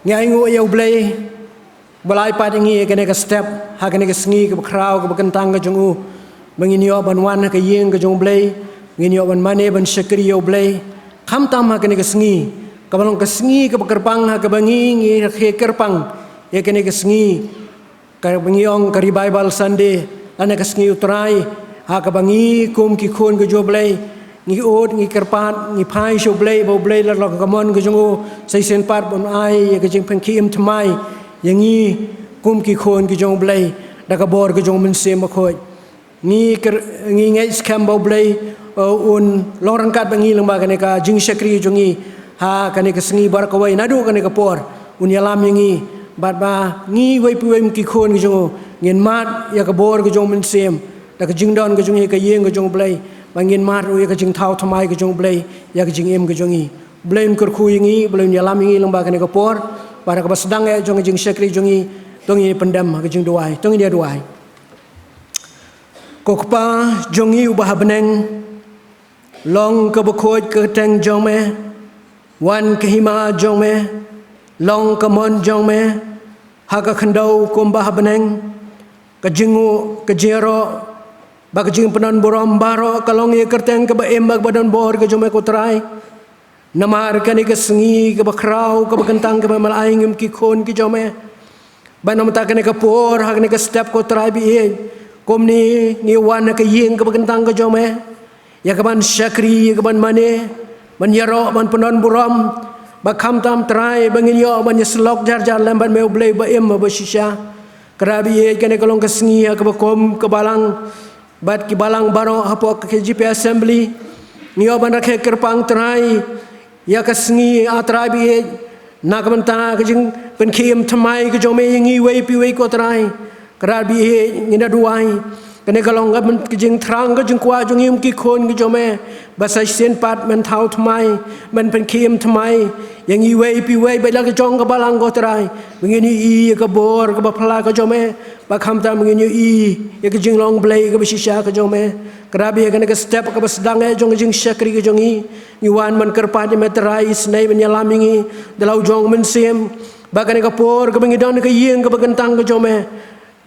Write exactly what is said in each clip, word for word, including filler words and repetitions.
Ngi ainguh ïa U Blei ba la ai pat ïa ngi ïa kane ka step ha kane ka sngi kaba khraw kaba kyntang ka jong u, ba ngin ïoh ban wan ha ka ïing ka jong U Blei, ngin ïoh ban mane ban shakri ïa U Blei. Khamtam ha kane ka sngi kaba long ka sngi kaba kyrpang, ha kaba ngi ngi rakhe kyrpang ïa kane ka sngi kaba ngi ong ka Revival Sunday, lane ka sngi U Trai, ha kaba ngi kum ki khun ka jong U Blei ngi ud, ngi kyrpad, ngi phai sha U Blei, ba U Blei la long ka mon ka jong u sa shisien pat ban ai ïa ka jingpynkhiah thymmai ïa ngi kum ki khun ki jong U Blei da ka bor ka jong U Mynsiem Bakhuid. Ngi kyr-, ngi ngeit skhem ba U Blei, uh, un long ryngkat bad ngi lyngba kane ka jingshakri jong ngi ha kane ka sngi baroh kawei, naduh kane ka por un ïalam ïa ngi, bad ba ngi wei pa wei ki khun ki jong u ngin mad ïa ka bor ka jong U Mynsiem da ka jingdon ka jong ngi ha ka ïing ka jong U Blei, ba ngin mad ruh ïa ka jingthaw thymmai ka jong U Blei ïa ka jingim ka jong ngi. U Blei un kyrkhu ïa ngi, U Blei un ïalam ïa ngi lyngba kane ka por. Bad ha kaba sdang eh jong ka jingshakri jong ngi, to ngin pyndem ha ka jingduwai, to ngin ïa duwai. Ko Kpa jong ngi uba ha bneng, long kaba khuid ka kyrteng jong me, wan ka hima jong me, long ka mon jong me ha ka khyndew kumba ha bneng. Ka jingnguh, ka jingïaroh bad ka jingpyndonburom baroh ka long ïa ka kyrteng kaba im bad kaba don bor ka jong me, ko Trai. Namar kane ka sngi kaba khraw kaba kyntang kaba me la ai ïa ngi kum ki khun ki jong me, bad na mynta kane ka por, ha kane ka step, ko Trai ba ïeit, kumne ngi wan ha ka ïing kaba kyntang ka jong me, ïa kaban shakri, ïa kaban mane, ban ïaroh, ban pyndonburom, ba khamtam, Trai, ba ngin ïoh ban ïasyllok jar jar lem bad me, U Blei ba im bad ba shisha. Ko Trai ba ïeit, kane ka long ka sngi ha kaba kum ka balang bad ki balang baroh hapoh ka K J P Assembly, ngi ïoh ban rakhe kyrpang, Trai, ïa ka sngi, ah Trai ba ïeit, na ka bynta ka jingpynkhiah thymmai ka jong me ïa ngi wei pa wei, ko Trai. Ko Trai ba ïeit, ngi da duwai, kane ka long ka jingthrang, ka jingkwah jong ngi kum ki khun ki jong me, ba sa shisien pat men thaw thymmai, men pynkhiah thymmai ïa ngi wei pa wei, ba la ka jong ka balang, ko Trai, ba ngin ïohi ïa ka bor kaba phylla ka jong me, ba khamtam ngin ïohi ïa ka jinglong Blei kaba shisha ka jong me. Ko Trai ba ïeit, ha kane ka step kaba sdang eh jong ka jingshakri ka jong ngi, ngi wan ban kyrpad ïa me, Trai, isynei ban ïalam ïa ngi da la u jong U Mynsiem, ba kane ka por kaba ngi don ha ka ïing kaba kyntang ka jong me,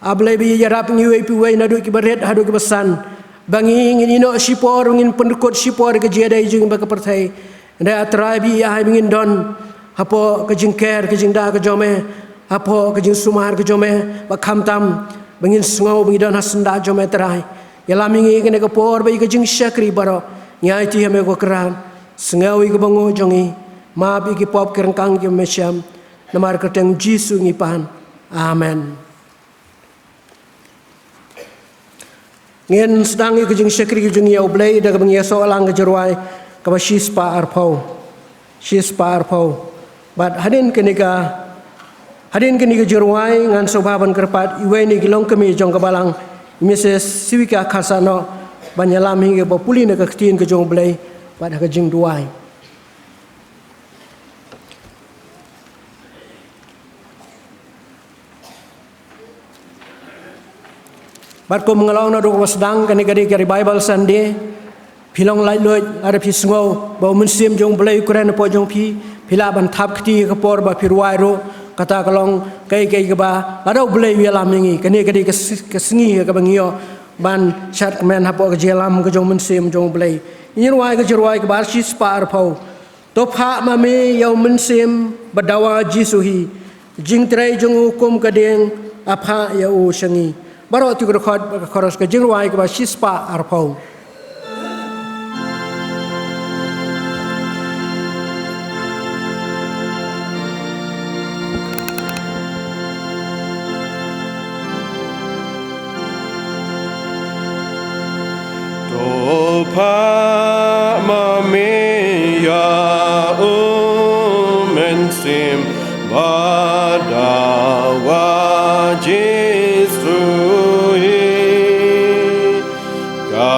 ah Blei ba ïeit, ïarap ïa ngi wei pa wei, naduh kiba rit haduh kiba san, ba ngi ngin ïehnoh shipor, ngin pynkut shipor ïa ka jingïadei jong ngi bad ka pyrthei. Hynrei, ah Trai ba ïeit, ïa hai ba ngin don hapoh ka jingker ka jingda ka jong me, hapoh ka jingsumar ka jong me, ba khamtam ba ngin sngew ba ngi don ha syndah jong me, Trai. Ïalam ïa ngi ha kane ka por bad ïa ka jingshakri baroh, ngi aiti ha me, ko Kynrad. Sngew ïa ka bynguh jong ngi, map ïa ki pop ki ryngkang kiba me shem. Namar ka kyrteng Jisu ngi pan. Amen. Ngin sdang ïa ka jingshakri ka jong ngi ïa U Blei da kaba ngi ïasoh lang ka jingrwai kaba shispah arphew. Shispah arphew. Bad hadien kane ka, hadien kane ka jingrwai, ngan sngewbha ban kyrpad ïa iwei na ki longkmie jong ka balang, i Misis Siwika Kharsahnoh, ban ïalam ïa ngi ha kaba pule na ka ktien ka jong U Blei bad ha ka jingduwai. Bad kum nga la ong naduh kaba sdang, kane ka dei ka Revival Sunday. Phi long laitluid, lada phi sngew ba U Mynsiem jong U Blei u kren hapoh jong phi, phi lah ban thap kti ha ka por ba phi rwai ruh. Kata ka long kaei kaei kaba lada U Blei u ïalam ïa ngi, kane ka dei ka s-, ka sngi kaba ngi ïoh ban shad kmen hapoh ka jingïalam ka jong U Mynsiem jong U Blei. Ngin rwai ka jingrwai kaba arshispah arphew. To phah ma me ïa U Mynsiem Badawa Jisu hi, jingtrei jong u kum ka dieng, ah phah ïa u sha ngi. Baroh to ki dkhot bad ka chorus, ka jingrwai kaba shispah arphew. To phah ma me ïa U Mynsiem Badawa Jisu hi, ka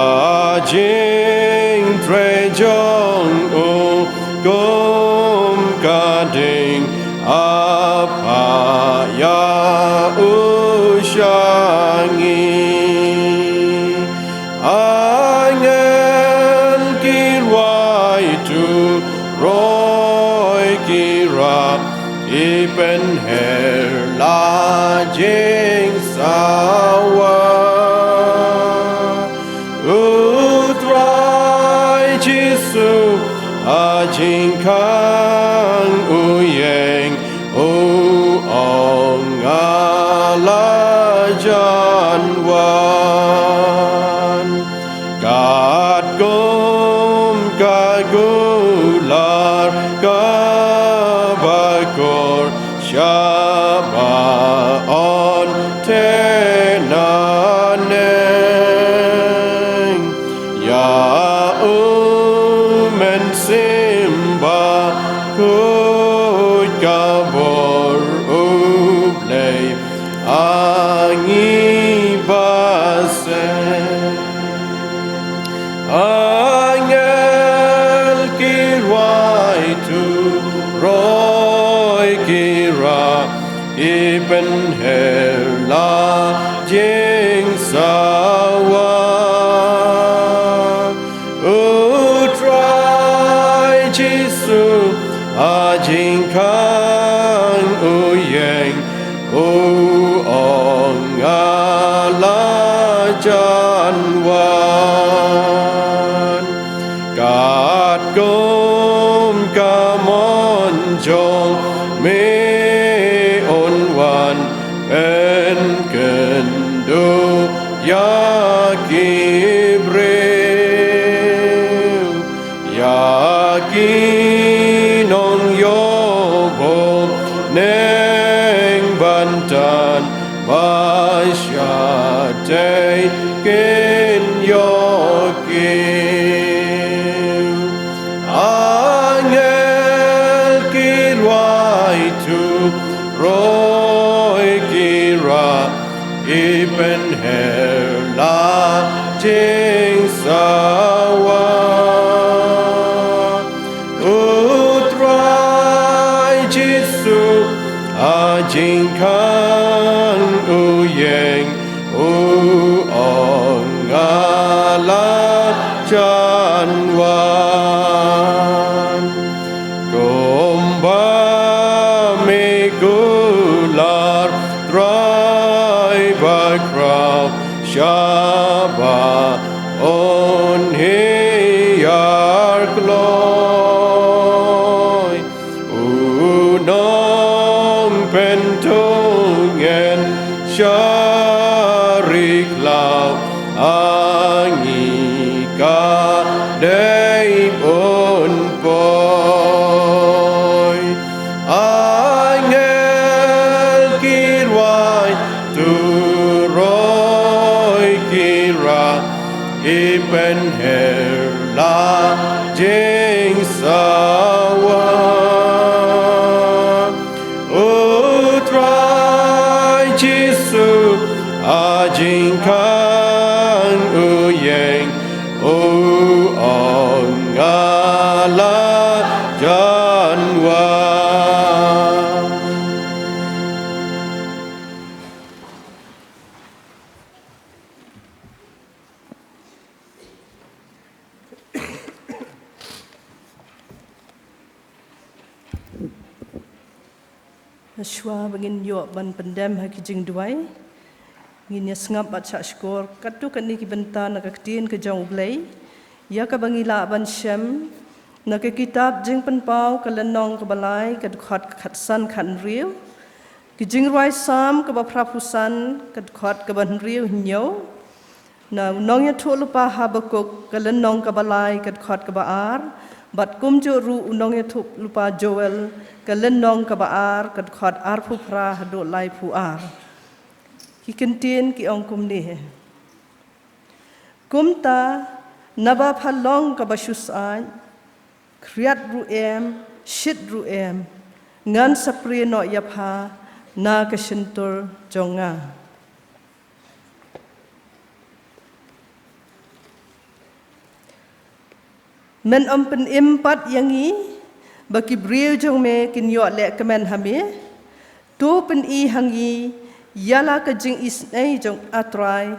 jingtrei jong u kum ka dieng, ah phah ïa u sha ngi. Angel ki rwai, to roi ki rap, ki pyn Her la jingsawa. U Trai Jisu ha jingkhang u ïeng, u ong nga la jan wan. Katkum ka kular kaba kor sha ba un teh naneng. Ïa u Mynsiem Bakhuid ka bor U Blei ha ngi ba seh. Angel ki rwai turoi ki rah, ki pynher la jingsawa. U Trai Jisu ha jingkhang u ïeng, u ong nga la jan wan. Katkum ka mon jong me un wan pynkynduh ïa ki briew. Ïa ki nongïoh bor neng ban tan ba shatei kin ïoh kiew. Angel ki rwai turoi ki rah, ki pynher la jingsawa. U Trai Jisu ha jingkhang u ïeng, u ong nga la jan wan. Kumba me kular Trai bakhraw, shaba un hiar kloi. U nongpynthut ngin sha ri khlaw, ha ngi ka dei un poi. Angel ki rwai turoi ki rah, ki pynher la jingsawa. U Trai Jisu ha jingkhang u ïeng, u ong nga la jan wan. Shuwa ba ngin ïoh ban pyndem ha ki jingduwai, ngin ïa sngap bad shah shkor katto katne ki bynta na ka ktien ka jong U Blei, ïa kaba ngi lah ban shem na ka kitab Jingpynpaw ka lynnong kaba lai ka dkhot khatsan khathynriew, ki jingrwai Salm kaba phraphew san ka dkhot kaba hynriew hynñiew, na u nongïathuhlypa Habakuk ka lynnong kaba lai ka dkhot kaba ar, bad kumjuh ruh u nongïathuhlypa Joel ka lynnong kaba ar ka dkhot arphew phra haduh laiphew ar. Ki kyntien ki ong kumne. Kumta, naba pha long kaba shu syaid, khriat ruh em, shit ruh em, ngan sa prie noh ïa pha na ka shyntur jong nga. Men ym pynim pat ïa ngi ba ki briew jong me kin ïoh leh kmen ha me. To pyni ha ngi ïa la ka jingisynei jong U Trai,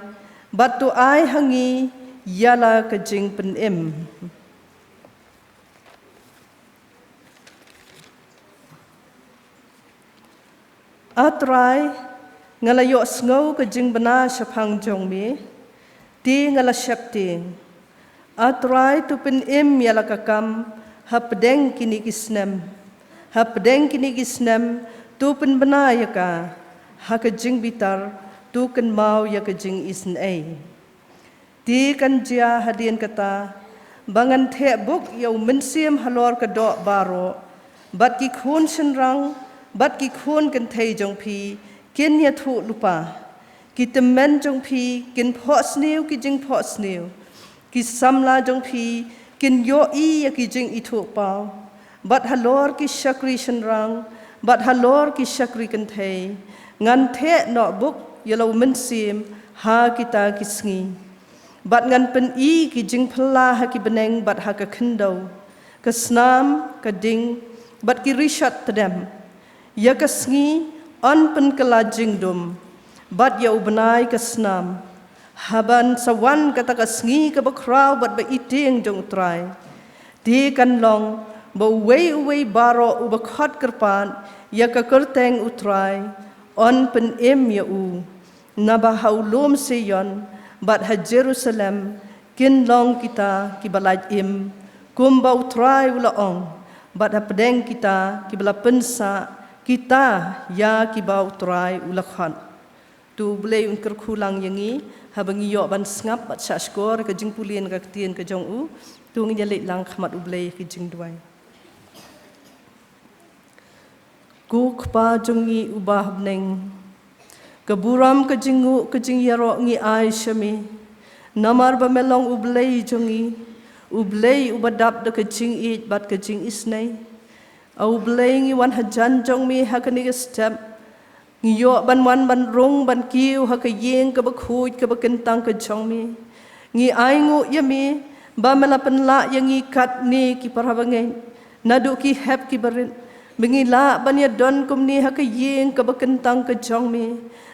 bad to ai ha ngi ïa la ka jingpynim. A Trai, nga la ïohsngew ka jingbna shaphang jong me, te nga la sheptieng. A Trai, to pynim ïa la ka kam hapdeng kine ki snem. Hapdeng kine ki snem, to pynbna ïa ka ha ka jingbitar, to kynmaw ïa ka jingisynei. Te kan jia hadien kata ba ngan theh buk ïa u mynsiem halor ka doh baroh, bad ki khun shynrang bad ki khun kynthei jong phi kin ïathuh lypa. Ki tymmen jong phi kin phohsniew ki jingphohsniew. Ki samla jong phi kin ïohi ïa ki jingithuhpaw. Bad halor ki shakri shynrang bad halor ki shakri kynthei, ngan theh noh buk ïa la u mynsiem ha kita ki sngi. Bad ngan pyni ki jingphylla ha ki bneng bad ha ka khyndew, ka snam, ka ding, bad ki rishot tdem. Ïa ka sngi yn pynkylla jingdum, bad ïa u bnai ka snam, haban sa wan kata ka sngi kaba khraw bad ba itieng jong u Trai. Te kan long ba uwei uwei baroh uba khot kyrpad ïa ka kyrteng u Trai, yn pynim ïa u. Naba ha u lum Sion bad ha Jerusalem kin long kita kiba lait im, kumba u Trai u la ong, bad hapdeng kita kiba la pynsah, kita ïa kiba u Trai u la khot. To u Blei un kyrkhu lang ïa ngi haba ngi ïoh ban sngap bad shahshkor ka jingpule na ka ktien ka jong u. To ngin ïa leit lang khmat u Blei ka jingduwai. Ko Kpa jong ngi uba ha bneng, ka burom ka jingnguh ka jingïaroh ngi ai sha me. Namar ba me long u Blei jong ngi, u Blei uba dap da ka jingïeit bad ka jingisynei. A u Blei, ngi wan hajan jong me ha kane ka step. Ngi ïoh ban wan ban rung ban kiew ha ka ïing kaba khuid kaba kyntang ka jong me. Ngi ainguh ïa me ba me la pynlah ïa ngi katne ki parabangeit naduh ki hep ki barit, ba ngi lah ban ïadon kumne ha ka ïing kaba kyntang ka jong me,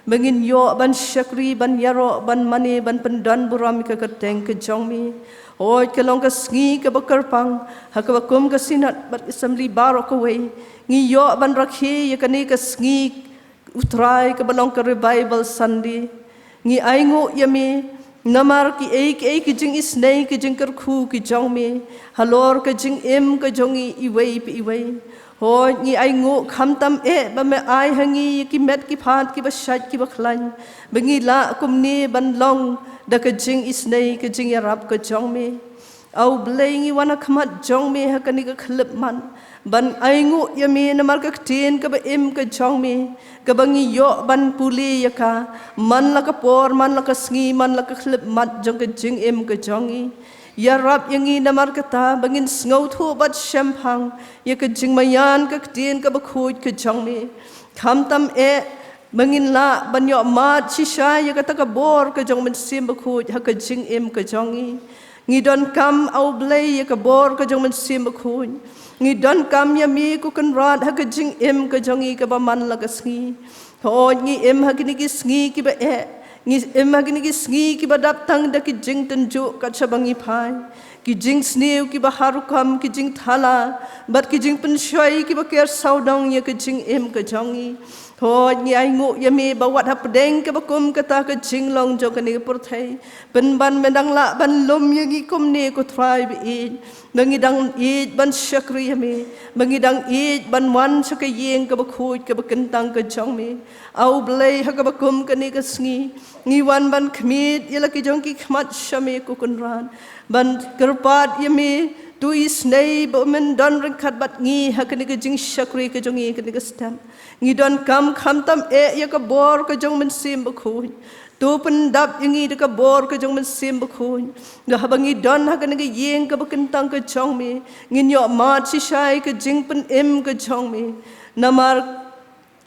ba ngin ïoh ban shakri, ban ïaroh, ban mane, ban pyndon burom ïa ka kyrteng ka jong me. Hooid, ka long ka sngi kaba kyrpang ha kaba kum ka Synod bad ka Assembly baroh kawei ngi ïoh ban rakhe ïa kane ka sngi u Trai kaba long ka Revival Sunday. Ngi ainguh ïa me namar kiei kiei ki jingisynei ki jingkyrkhu ki jong me halor ka jingim ka jong ngi iwei pa iwei. Hooid, ngi ainguh khamtam eh ba me ai ha ngi ïa ki met ki phad kiba shait kiba khlaiñ, ba ngi lah kumne ban long da ka jingisynei ka jingïarap ka jong me. A u Blei, ngi wan ha khmat jong me ha kane ka khyllipmat ban ainguh ïa me namar ka ktien kaba im ka jong me, kaba ngi ïoh ban pule ïa ka man la ka por, man la ka sngi, man la ka khyllipmat jong ka jingim ka jong ngi. Ïarap ïa ngi namar kata ba ngin sngewthuh bad shemphang ïa ka jingmaïan ka ktien kaba khuid ka jong me. Khamtam eh ba ngin lah ban ïoh mad shisha ïa kata ka bor ka jong u Mynsiem Bakhuid ha ka jingim ka jong ngi. Ngi donkam, a u Blei, ïa ka bor ka jong u Mynsiem Bakhuid. Ngi donkam ïa me, ko Kynrad, ha ka jingim ka jong ngi kaba man la ka sngi. Hooid, ngi im ha kine ki sngi kiba eh. Ngi im ha kine ki sngi kiba dap tang da ki jingtynjuh kat shaba ngi phai, ki jingsniew kiba har rukom, ki jingthala bad ki jingpynshoi kiba ker sawdong ïa ka jingim ka jong ngi. Hooid, ngi ainguh ïa me ba wat hapdeng kaba kum kata ka jinglong jong kane ka pyrthei, pynban me dang lah ban lum ïa ngi kumne, ko Trai ba ïeit, ba ngi dang ïeit ban shakri ïa me, ba ngi dang ïeit ban wan sha ka ïing kaba khuid kaba kyntang ka jong me. A u Blei, ha kaba kum kane ka sngi ngi wan ban khmied ïa la ki jong ki khmat sha me, ko Kynrad, ban kyrpad ïa me, to isynei ba men don ryngkat bad ngi ha kane ka jingshakri ka jong ngi kane ka step. Ngi donkam khamtam eh ïa ka bor ka jong u Mynsiem Bakhuid. To pyndap ïa ngi da ka bor ka jong u Mynsiem Bakhuid, da haba ngi don ha kane ka ïing kaba kyntang ka jong me, ngin ïoh mad shisha ïa ka jingpynim ka jong me. Namar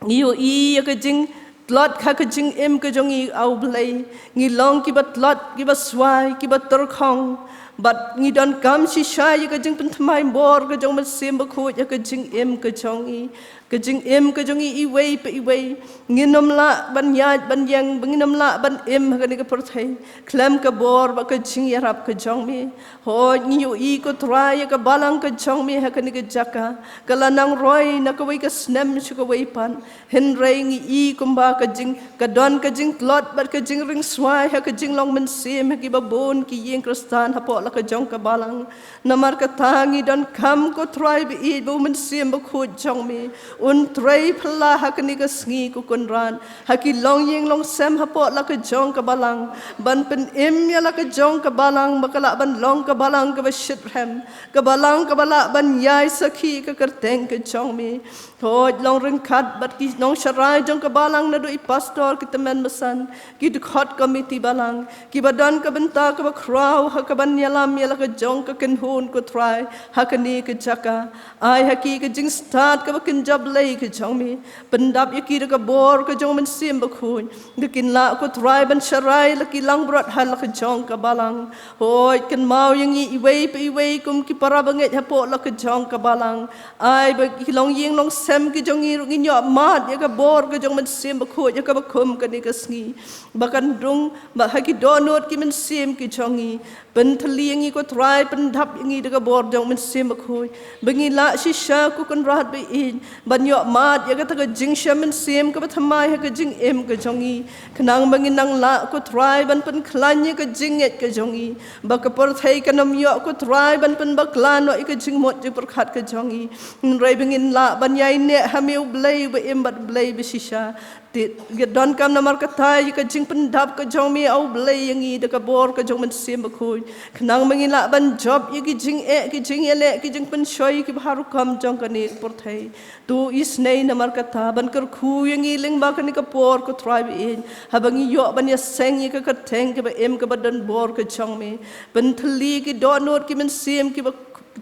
ngi ïohi ïa ka jingtlot ha ka jingim ka jong ngi, a u Blei. Ngi long kiba tlot, kiba swai, kiba tyrkhong. Bad ngi donkam shisha ïa ka jingpynthymmai bor ka jong u Mynsiem Bakhuid ha ka jingim ka jong ngi. Ka jingim ka jong ngi iwei pa iwei. Ngin ym lah ban ïaid ban ïeng, ba ngin ym lah ban im ha kane ka pyrthei khlem ka bor bad ka jingïarap ka jong me. Hooid, ngi ïohi ko Trai ïa ka balang ka jong me ha kane ka jaka ka la nang roi na kawei ka snem sha kawei pat. Hynrei ngi i kumba ka jing, ka don ka jingtlot bad ka jingringswai ha ka jinglong mynsiem ha kiba bun ki ïing Khristan hapoh la ka jong ka balang. Namar kata ngi donkam ko Trai ba ïeit ba u Mynsiem Bakhuid jong me un trei phylla ha kane ka sngi ko Kynrad ha ki longïing longsem hapoh la ka jong ka balang, ban pynim ïa la ka jong ka balang ba ka lah ban long ka balang kaba shitrhem, ka balang kaba lah ban ïai sakhi ka kyrteng ka jong me. Hooid, long ryngkat bad ki nongsharai jong ka balang, naduh i pastor, ki tymmen basan, ki dkhot komiti balang, kiba don ka bynta kaba khraw ha kaban ïalam ïa la ka jong ka kynhun ko Trai ha kane ka jaka. Ai ha ki ka jingstad kaba kynja blei ka jong me. Pyndap ïa ki da ka bor ka jong u Mynsiem Bakhuid, da kin lah ko Trai ban sharai la ki langbrot ha la ka jong ka balang. Hooid, kynmaw ïa ngi iwei pa iwei kum ki para bangeit hapoh la ka jong ka balang. Ai ba ki longïing longsem ki jong ngi ruh ngin ïoh mad ïa ka bor ka jong u Mynsiem Bakhuid ha kaba kum kane ka sngi. Ba kan rung bad ha ki dohnud ki mynsiem ki jong ngi. Pynthylli ïa ngi ko Trai, pyndap ïa ngi da ka bor jong u Mynsiem Bakhuid, ba ngin lah shisha ko Kynrad ba ïeit ban ïoh mad ïa kata ka jingshem mynsiem kaba thymmai ha ka jingim ka jong ngi. Khnang ba ngin nang lah ko Trai ban pynkhlaiñ ïa ka jingngeit ka jong ngi, ba ka pyrthei kan ym ïoh ko Trai ban pynbakla noh ïa ka jingmut jingpyrkhat ka jong ngi. Hynrei ba ngin lah ban ïaineh ha me u Blei ba im bad u Blei ba shisha. Te ngi donkam namar kata ïa ka jingpyndap ka jong me, A U Blei, ïa ngi da ka bor ka jong u Mynsiem Bakhuid, khnang ba ngin lah ban jop ïa ki jingeh, ki jingïaleh, ki jingpynshoi kiba ha rukom jong kane ka pyrthei. To isynei namar kata ban kyrkhu ïa ngi lyngba kane ka por ko Trai ba ïeit, haba ngi ïoh ban ïaseng ïa ka kyrteng kaba im kaba don bor ka jong me. Pynthylli ki dohnud ki mynsiem kiba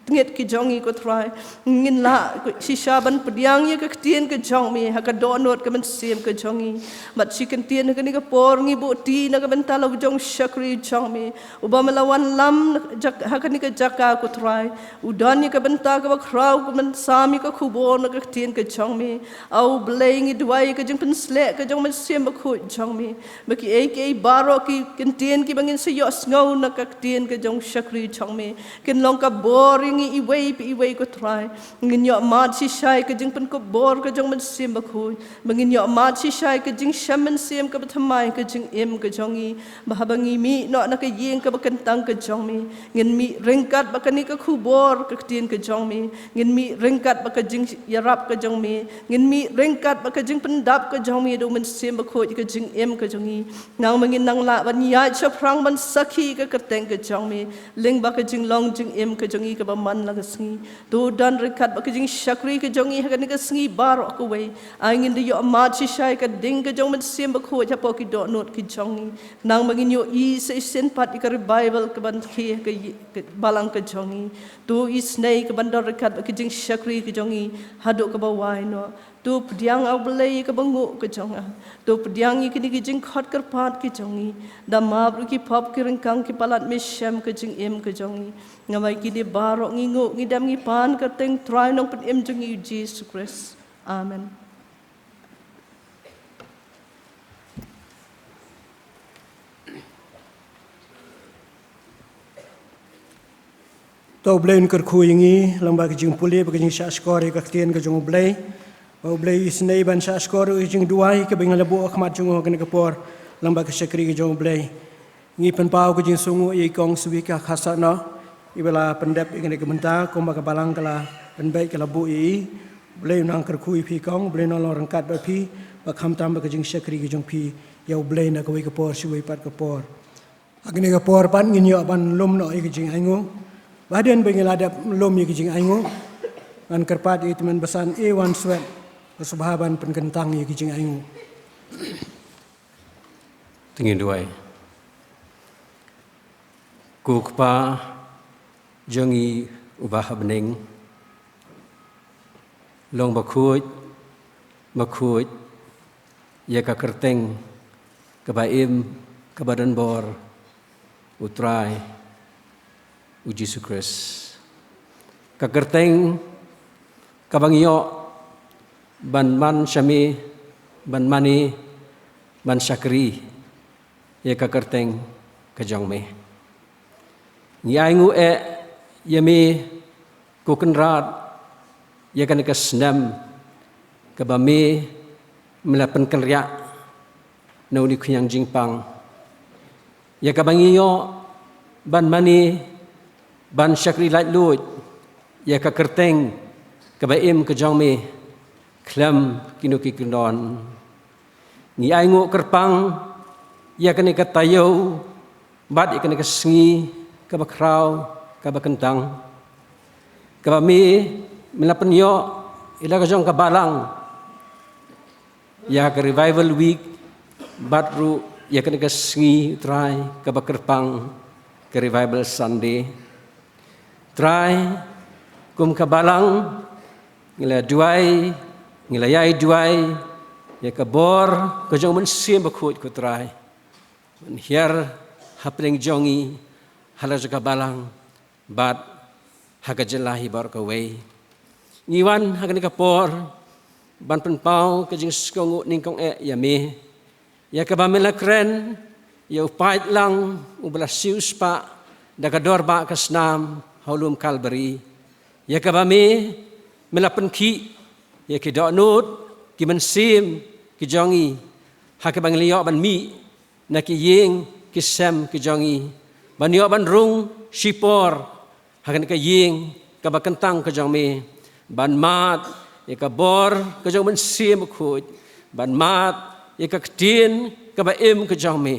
tngit ki jong ngi ko Trai. Ngin lah shisha ban pdiang ïa ka ktien ka jong me ha ka dohnud ka mynsiem ka jong ngi. Bad shi kyntien ha kane ka por ngi buh ti na ka bynta la u jong u shakri jong me, uba me la wanlam ha kane ka jaka ko Trai. U don ïa ka bynta kaba khraw ka ban sam ïa ka khubor na ka ktien ka jong me. A U Blei, ngi duwai ïa ka jingpynsleh ka jong u Mynsiem Bakhuid jong me, ba kiei kiei baroh ki kyntien kiba ngin sa ïohsngew na ka ktien ka jong u shakri jong me kin long ka bor ïa ngi iwei pa iwei ko Trai. Ngin ïoh mad shisha ïa ka jingpynkup bor ka jong u Mynsiem Bakhuid, ba ngin ïoh mad shisha ïa ka jingshem mynsiem kaba thymmai ka jingim ka jong ngi. Ba haba ngi mih noh na ka ïing kaba kyntang ka jong me, ngin mih ryngkat bad kane ka khubor ka ktien ka jong me. Ngin mih ryngkat bad ka jingïarap ka jong me. Ngin mih ryngkat bad ka jingpyndap ka jong me da u Mynsiem Bakhuid ïa ka jingim ka jong ngi, khnang ba ngin nang lah ban ïaid shaphrang ban sakhi ïa ka kyrteng ka jong me lyngba ka jinglong jingim ka jong ngi kaba man la ka sngi. To don ryngkat bad ka jingshakri ka jong ngi ha kane ka sngi baroh kawei. Ai ngin da ïoh mad shisha ïa ka ding ka jong u Mynsiem Bakhuid hapoh ki dohnud ki jong ngi, khnang ba ngin ïohi sa shisien pat ïa ka revival kaban khie ha ka ï-, ka balang ka jong ngi. To isynei kaban don ryngkat bad ka jingshakri ka jong ngi haduh kaba wai noh. To pdiang, A U Blei, ïa kaba nguh ka jong nga. To pdiang ïa kine ki jingkhot kyrpad ki jong ngi. Da map ruh ki pop ki ryngkang ki palat mynsiem ka jingim ka jong ngi. Namar kine baroh ngi nguh, ngi dem, ngi pan ha ka kyrteng Trai Nongpynim jong ngi, U Jisu Khrist. Amen. To U Blei un kyrkhu ïa ngi lyngba ka jingpule bad ka jingshahshkor ïa ka ktien ka jong U Blei. Ba U Blei u isynei ban shahshkor ïa ka jingduwai kaba ngi la buh ha khmat jong u ha kane ka por lyngba ka shakri ka jong U Blei. Ngi pynpaw ka jingsngewnguh ïa i Kong Swika Kharsahnoh, iba la pyndep ïa kane ka bynta, kumba ka balang ka la pynbeit, ka la buh ïa i. U Blei un nang kyrkhu ïa phi Kong, U Blei un nang long ryngkat bad phi, bad khamtam bad ka jingshakri ka jong phi ïa U Blei na kawei ka por sha kawei pat ka por. Ha kane ka por pat ngin ïoh ban lum noh ïa ka jingainguh. Bad hadien ba ngi la dep lum ïa ka jingainguh, ngan kyrpad ïa i tymmen basan A Wanswet, ba sngewbha ban pynkyntang ïa ka jingainguh. To ngin duwai. Ko Kpa jong ngi uba ha bneng, long bakhuid, bakhuid ïa ka kyrteng kaba im, kaba don bor, U Trai. u Jisu Khrist. Ka kyrteng kaba ngi ïoh ban man sha me, ban mane, ban shakri ïa ka kyrteng ka jong me. Ngi ainguh eh ïa me ko Kynrad ïa kane ka snem kaba me me la pynkynriah na une u khñiang jingpang, ïa kaba ngi ïoh ban mane, ban shakri laitluid ïa ka kyrteng kaba im ka jong me khlem kino ki kyndon. Ngi ainguh kyrpang ïa kane ka taïew bad ïa kane ka sngi kaba khraw, kaba kyntang, kaba me me la pynïoh ïa la ka jong ka balang ïa ka Revival Week, bad ruh ïa kane ka sngi, Trai, kaba kyrpang ka Revival Sunday. Trai, kum ka balang ngi la duwai, ngi la ïai duwai ïa ka bor ka jong u Mynsiem Bakhuid, ko Trai, ban hiar hapdeng jong ngi ha la ka jong ka balang bad ha ka jylla hi baroh kawei. Ngi wan ha kane ka por ban pynpaw ka jingsngewnguh nyngkong eh ïa me, ïa kaba me la kren ïa u paidlang uba la siewspah da ka dorbah ka snam ha u lum Kalbari, ïa kaba me me la pynkhih ïa ki dohnud, ki mynsiem ki jong ngi, ha kaba ngi la ïoh ban mih na ki ïing ki sem ki jong ngi, ban ïoh ban rung shipor ha kane ka ïing kaba kyntang ka jong me, ban mad ïa ka bor ka jong u Mynsiem Bakhuid, ban mad ïa ka ktien kaba im ka jong me.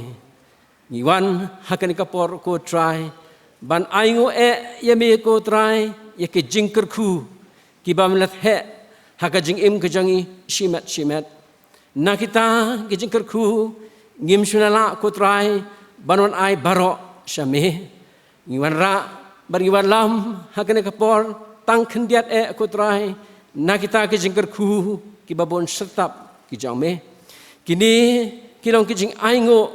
Ngi wan ha kane ka por, ko Trai, ban ainguh eh ïa me, ko Trai, ïa ki jingkyrkhu kiba me la theh ha ka jingim ka jong ngi shimet shimet. Na kita ki jingkyrkhu ngim shym la lah, ko Trai, ban wan ai baroh sha me. Ngi wanrah bad ngi wanlam ha kane ka por tang khyndiat eh, ko Trai, na kita ki jingkyrkhu kiba bun syrtap ki jong me. Kine ki long ki jingainguh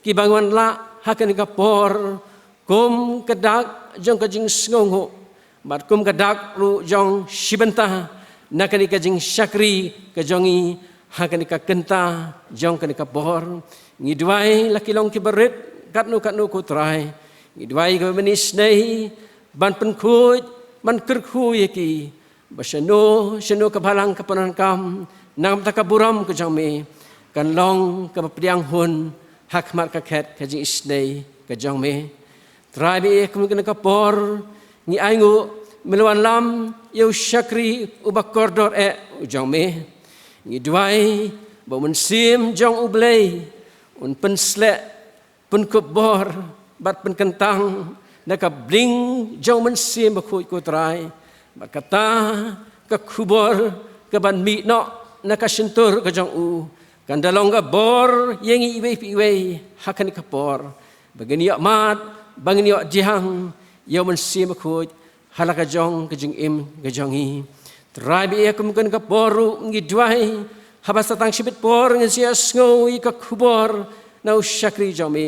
kiba ngi wanlah ha kane ka por kum ka dak jong ka jingsngewnguh bad kum ka dak ruh jong shi bynta na kane ka jingshakri ka jong ngi ha kane ka kynta jong kane ka por. Ngi duwai la ki long kiba rit katno katno, ko Trai, ngi duwai kaba men isynei ban pynkhuid, ban kyrkhu ïa ki, ba shano shano ka balang ka pyndonkam na ka bynta ka burom ka jong me kan long kaba pdiang hun ha khmat ka khet ka jingisynei ka jong me. Trai, bad ïa kum kane ka por ngi ainguh me la wanlam ïa u shakri uba kordor eh u jong me. Ngi duwai ba u Mynsiem jong U Blei un pynsleh, pynkup bor bad pynkyntang da ka bling jong u Mynsiem Bakhuid, ko Trai, bad kata ka khubor kaban mih noh na ka shyntur ka jong u kan da long ka bor ïa ngi iwei pa iwei ha kane ka por, ba ngin ïoh mad, ba ngin ïoh pdiang ïa u Mynsiem Bakhuid ha la ka jong ka jingim ka jong ngi. Trai, bad ïa kum kane ka por ruh ngi duwai haba sa tang shibit por ngin sa ïohsngew ïa ka khubor na u shakri jong me.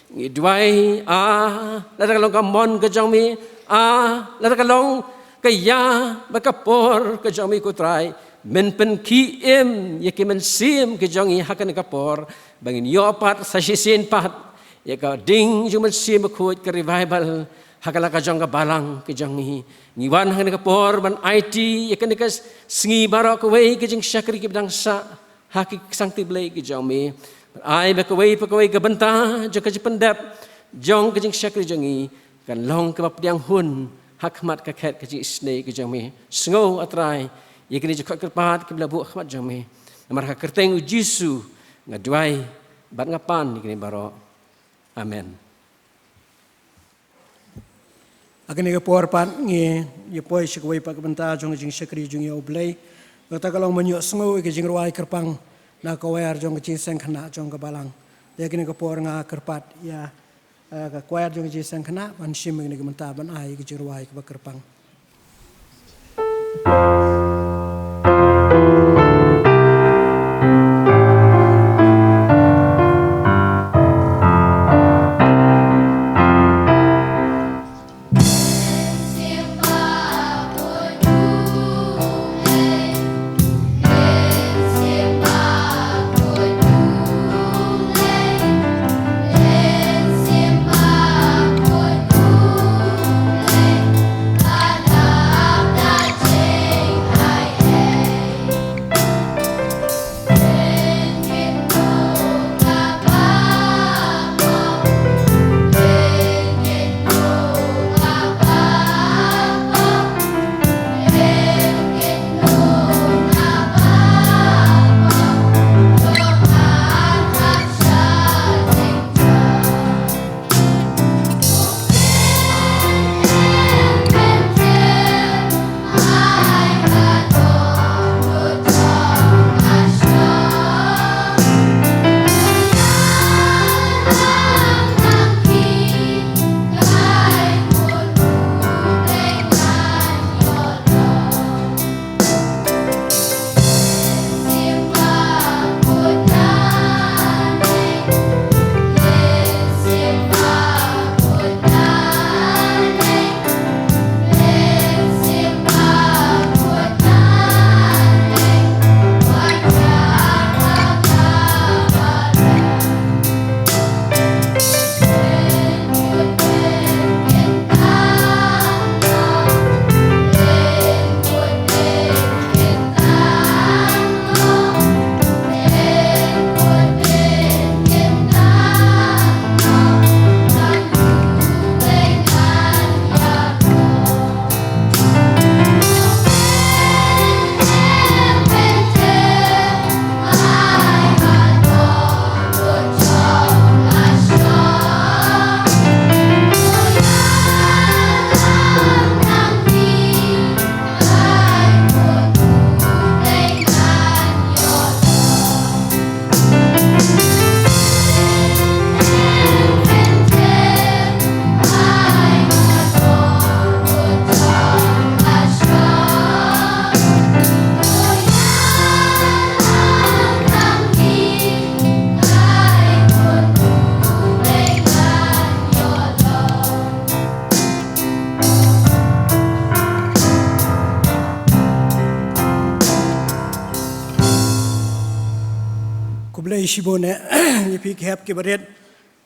Ngi duwai, ah, lada ka long ka mon ka jong me, ah, lada ka long ka ïa bad ka por ka jong me, ko Trai, men pynkhih im ïa ki mynsiem ki jong ngi ha kane ka por, ba ngin ïoh pat sa shisien pat ïa ka ding jong u Mynsiem Bakhuid, ka revival, ha ka la ka jong ka balang ka jong ngi. Ngi wan ha kane ka por ban aiti ïa kane ka sngi baroh kawei ka jingshakri kiba dang sah ha ki sangti Blei ki jong me. Ai ba kawei pa kawei ka bynta jong ka jingpyndep jong ka jingshakri jong ngi kan long kaba pdiang hun ha khmat ka khet ka jingisynei ka jong me. Sngew, ah Trai, ïa kine ki jingkhot kyrpad kiba la buh ha khmat jong me. Namar ha ka kyrteng U Jisu nga duwai bad nga pan ïa kine baroh. Amen. Ha kane ka por pat ngi ïa poi sha kawei pat ka bynta jong ka jingshakri jong ngi ïa U Blei. Kata ka long ban ïohsngew ïa ka jingrwai kyrpang na ka choir jong ka jingïaseng khynnah jong ka balang. Ïa kane ka por nga kyrpad ïa, eh, ka choir jong ka jingïaseng khynnah ban shim ïa kane ka bynta ban ai ïa ka jingrwai kaba kyrpang. Shibun eh ïa phi ki hep ki barit.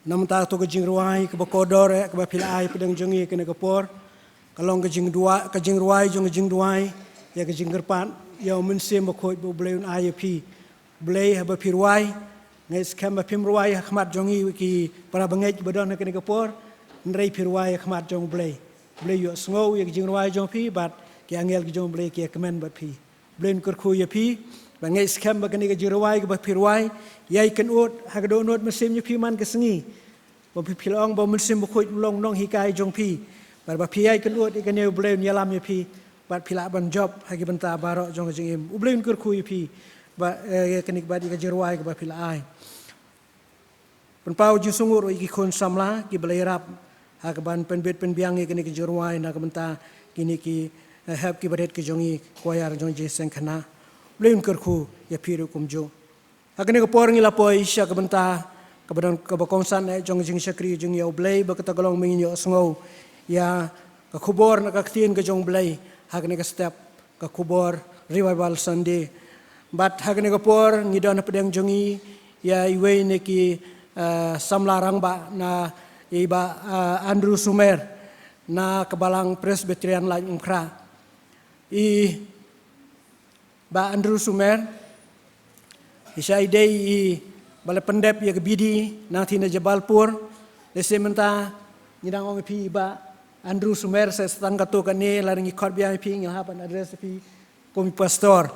Namar to ka jingrwai kaba kordor eh kaba phi la ai pdeng jong ngi kane ka por, ka long ka jingduwai, ka jingrwai jong ka jingduwai ïa ka jingkyrpad ïa u Mynsiem Bakhuid ba U Blei un ai ïa phi. Blei haba phi rwai, ngeit skhem ba phim rwai ha khmat jong ngi ki para bangeit ba don ha kane ka por, hynrei phi rwai ha khmat jong U Blei. Blei ïohsngew ïa ka jingrwai jong phi bad ki angel ki jong U Blei ki ïa kmen bad phi. Blei un kyrkhu ïa phi, ba ngeit skhem ba kane ka jingrwai kaba phi rwai, ïai kynud ha ka dohnud mynsiem ïa phi man ka sngi. Ba phi, phi la ong ba u Mynsiem Bakhuid u long nonghikai jong phi. Bad ba phi ïai kynud ïa kane, U Blei un ïalam ïa phi bad phi lah ban jop ha ki bynta baroh jong ka jingim. U Blei un kyrkhu ïa phi ba, eh, ïa kane ka bad ïa ka jingrwai kaba phi la ai. Pynpaw jingsngewnguh ruh ïa ki khun samla kiba la ïarap ha kaban pynbit pynbiang ïa kane ka jingrwai na ka bynta kine ki, eh, hep ki barit ki jong ngi, choir jong ngi, seng khynnah. Blei un kyrkhu ïa phi ruh kumjuh. Ha kane ka por ngi la poi sha ka bynta kaba don, kaba kongsan eh jong ka jingshakri jong ngi ïa U Blei, ba kata ka long ba ngin ïohsngew ïa ka khubor na ka ktien ka jong U Blei ha kane ka step, ka khubor Revival Sunday. Bad ha kane ka por ngi don hapdeng jong ngi ïa iwei na ki, eh, samla rangbah, na i Bah, eh, Andrew Sumer na ka Balang Presbyterian Laitumkhrah. I Bah Andrew Sumer, i shah i dei i ba la pyndep ïa ka B D nangtei na Jabalpur. Lehse mynta ngi dang ong ïa phi Bah Andrew Sumer, sa tang katto katne, lada ngi khot biang ïa phi, ngi la hap ban address ïa phi kum i pastor.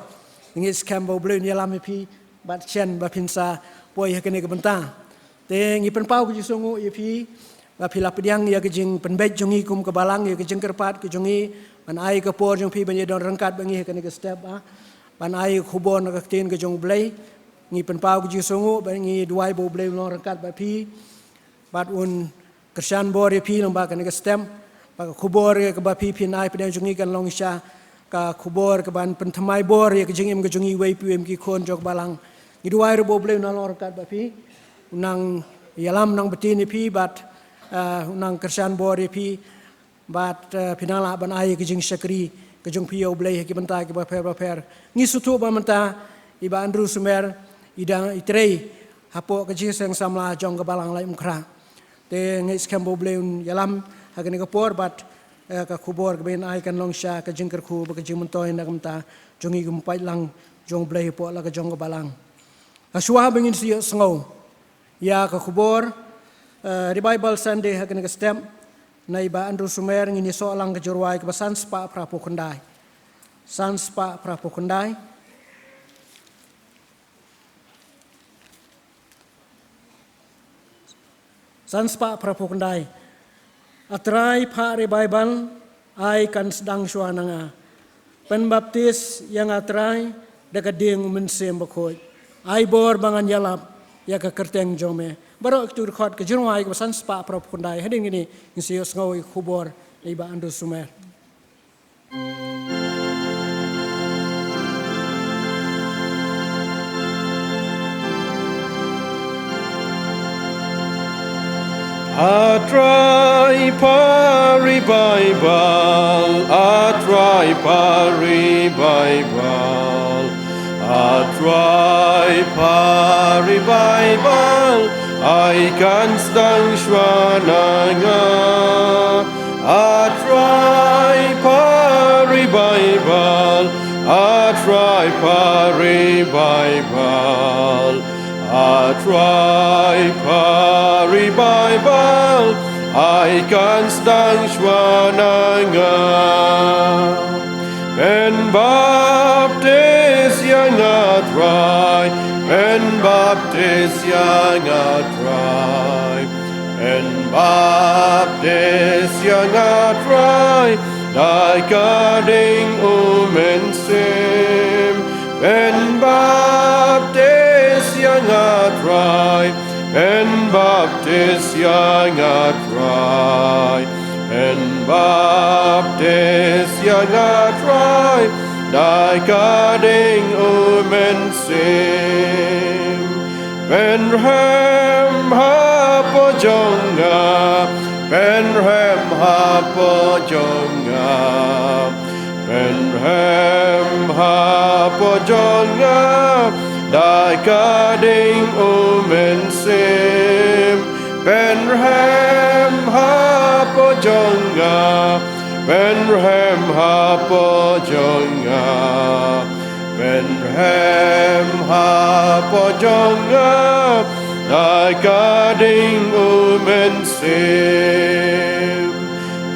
Ngi skhem ba U Blei un ïalam ïa phi bad shen ba phin sa poi ha kane ka bynta. Te ngi pynpaw ka jingsngewnguh ïa phi ba phi la pdiang ïa ka jingpynbeit jong ngi kum ka Balang, ïa ka jingkyrpad ka jong ngi ban ai ka por jong phi ban ïadon ryngkat bad ngi ha kane ka step, ah, ban ai ka khubor na ka ktien ka jong U Blei. Ngi pynpaw ka jingsngewnguh bad ngi duwai ba U Blei un long ryngkat bad phi bad un kyrshan bor ïa phi lyngba kane ka step. Ba ka khubor ïa kaba phi phin ai pdeng jong ngi kan long shisha ka khubor kaban pynthymmai bor ïa ka jingim ka jong ngi iwei pa iwei ki khun jong ka Balang. Ngi duwai ruh ba U Blei un nang long ryngkat bad phi, un nang ïalam, nang btin ïa phi bad, eh, un nang kyrshan bor ïa phi bad, eh, phin nang lah ban ai ka jingshakri ka jong phi ïa U Blei ha ki bynta kiba pher ba pher. Ngi sngewthuh ba mynta i Bah Andrew Sumer i dang i trei hapoh ka Jingïaseng Samla jong ka Balang Laitumkhrah. Te ngi skhem ba U Blei un ïalam ha kane ka por bad, eh, ka khubor kaba yn ai kan long shisha ka jingkyrkhu bad ka jingmyntoi na ka bynta jong ngi kum u paidlang jong U Blei hapoh la ka jong ka Balang. Hashwa ba ngin sa ïohsngew ïa ka khubor, eh, Revival Sunday ha kane ka step na i Bah Andrew Sumer, ngin ïasoh lang ka jingrwai kaba san spah phra phew khyndai. San spah phra phew khyndai. San spah phra phew khyndai. A Trai, phah revival, ai kan sdang shuwa na nga. Pynbaptis ïa nga Trai da ka dieng u Mynsiem Bakhuid. Ai bor ba ngan ïalap ïa ka kyrteng jong me. Baroh kito ki dkhot ka jingrwai kaba san spah phra phew khyndai. Hadien kine ngin sa ïohsngew ïa ka khubor na i Bah Andrew Sumer. A Trai, phah revival, A Trai, phah revival, A Trai, phah revival, ai kan sdang shuwa na nga. A Trai, phah revival, A Trai, phah revival, A Trai, phah revival, ai kan sdang shuwa na nga. Pynbaptis ïa nga Trai, pynbaptis ïa nga Trai, pynbaptis ïa nga Trai da ka dieng u Mynsiem. Pynbaptis ïa nga Trai, pynbaptis ïa nga Trai, pynbaptis ïa nga Trai da ka dieng u Mynsiem. Pynrhem hapoh jong nga, pynrhem hapoh jong nga, pynrhem hapoh jong nga Ïa ka ding U Mynsiem, pynrhem hapoh jong nga, pynrhem hapoh jong nga, pynrhem hapoh jong nga, ïa ka ding U Mynsiem.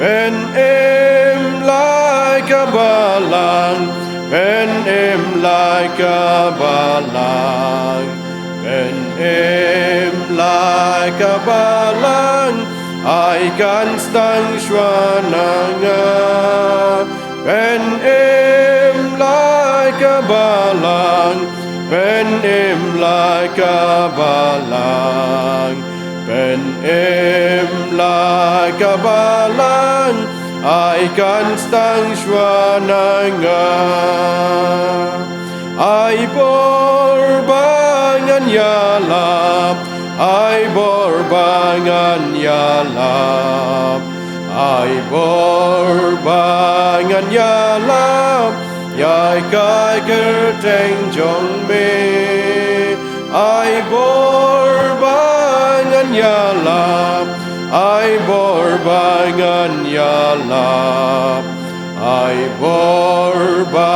Pynim la ka balang, pynim la ka balang, pynim la ka balang, ai kan sdang shuwa na nga. Pynim la ka balang, pynim la ka balang, pynim la ka balang, ai kan sdang shuwa na nga. Ai bor ba ngan ïalap, ai bor ba ngan ïalap, ai bor ba ngan ïalap, ïa ka kyrteng jong me. Ai bor ba ngan ïalap, ai bor ba ngan ïalap, ai bor ba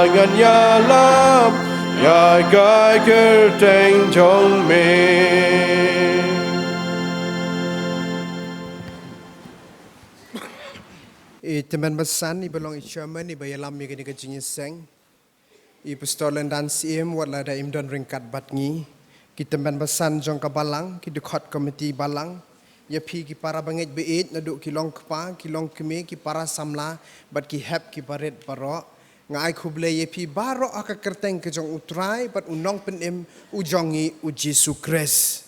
ngan ïalap, ïa ka kyrteng jong me. I tymmen basan iba long i chairman iba ïalam ïa kane ka jingïaseng, i Pastor Lyndan Syiem, wat lada im don ryngkat bad ngi, ki tymmen basan jong ka balang, ki dkhot komiti balang, ïa phi ki para bangeit ba ïeit, naduh ki long kpa, ki long kmie, ki para samla, bad ki hep ki barit baroh. Nga ai khublei ïa phi baroh ha ka kyrteng ka jong U Trai bad U Nongpynim u jong ngi U Jisu Khrist.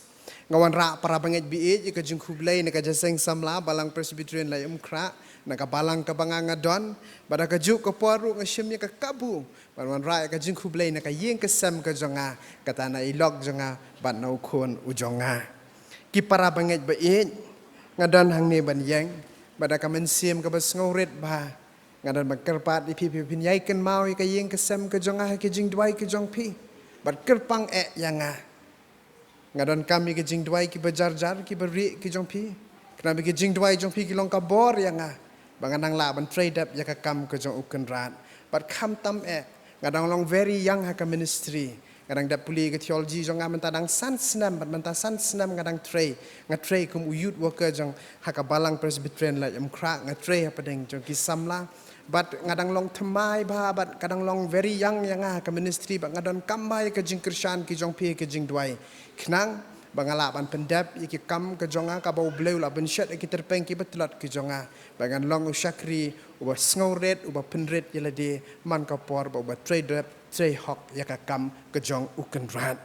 Nga wanrah para bangeit ba ïeit ïa ka jingkhublei na ka jingïaseng samla Balang Presbyterian Laitumkhrah, na ka balang kaba nga nga don, bad ha kajuh ka por ruh nga shim ïa ka kabu ban wanrah ïa ka jingkhublei na ka ïing ka sem ka jong nga, kata na i lok jong nga bad na u khun u jong nga. Ki para bangeit ba ïeit, nga don hangne ban ïeng, bad da ka mynsiem kaba sngewrit ba nga don ban kyrpad ïa phi, phi phin ïai kynmaw ïa ka ïing ka sem ka jong nga ha ki jingduwai ka jong phi, bad kyrpang eh ïa nga. Nga donkam ïa ki jingduwai kiba jar jar, kiba rieh ki jong phi. Khnang ba ki jingduwai jong phi ki long ka bor ïa nga, ba ngan nang lah ban trei dep ïa ka kam ka jong U Kynrad. Bad khamtam eh, nga dang long very young ha ka ministry. Nga dang dep pule ïa ka theology jong nga mynta dang san snem, bad mynta san snem nga dang trei. Nga trei kum u youth worker jong ha ka Balang Presbyterian Laitumkhrah, nga trei hapdeng jong ki samla. Bad nga dang long thymmai bha, bad ka dang long very young ïa nga ha ka ministry, bad nga donkam bha ïa ka jingkyrshan ki jong phi ha ka jingduwai. Khnang ba nga lah ban pyndep ïa ki kam ka jong nga, kaba U Blei u la pynshet ïa ki tyrpeng kiba tlot ki jong nga, ba ngan long u shakri uba sngewrit, uba pynrit ïa lade man ka por, bad uba trei dep, trei hok ïa ka kam ka jong U Kynrad.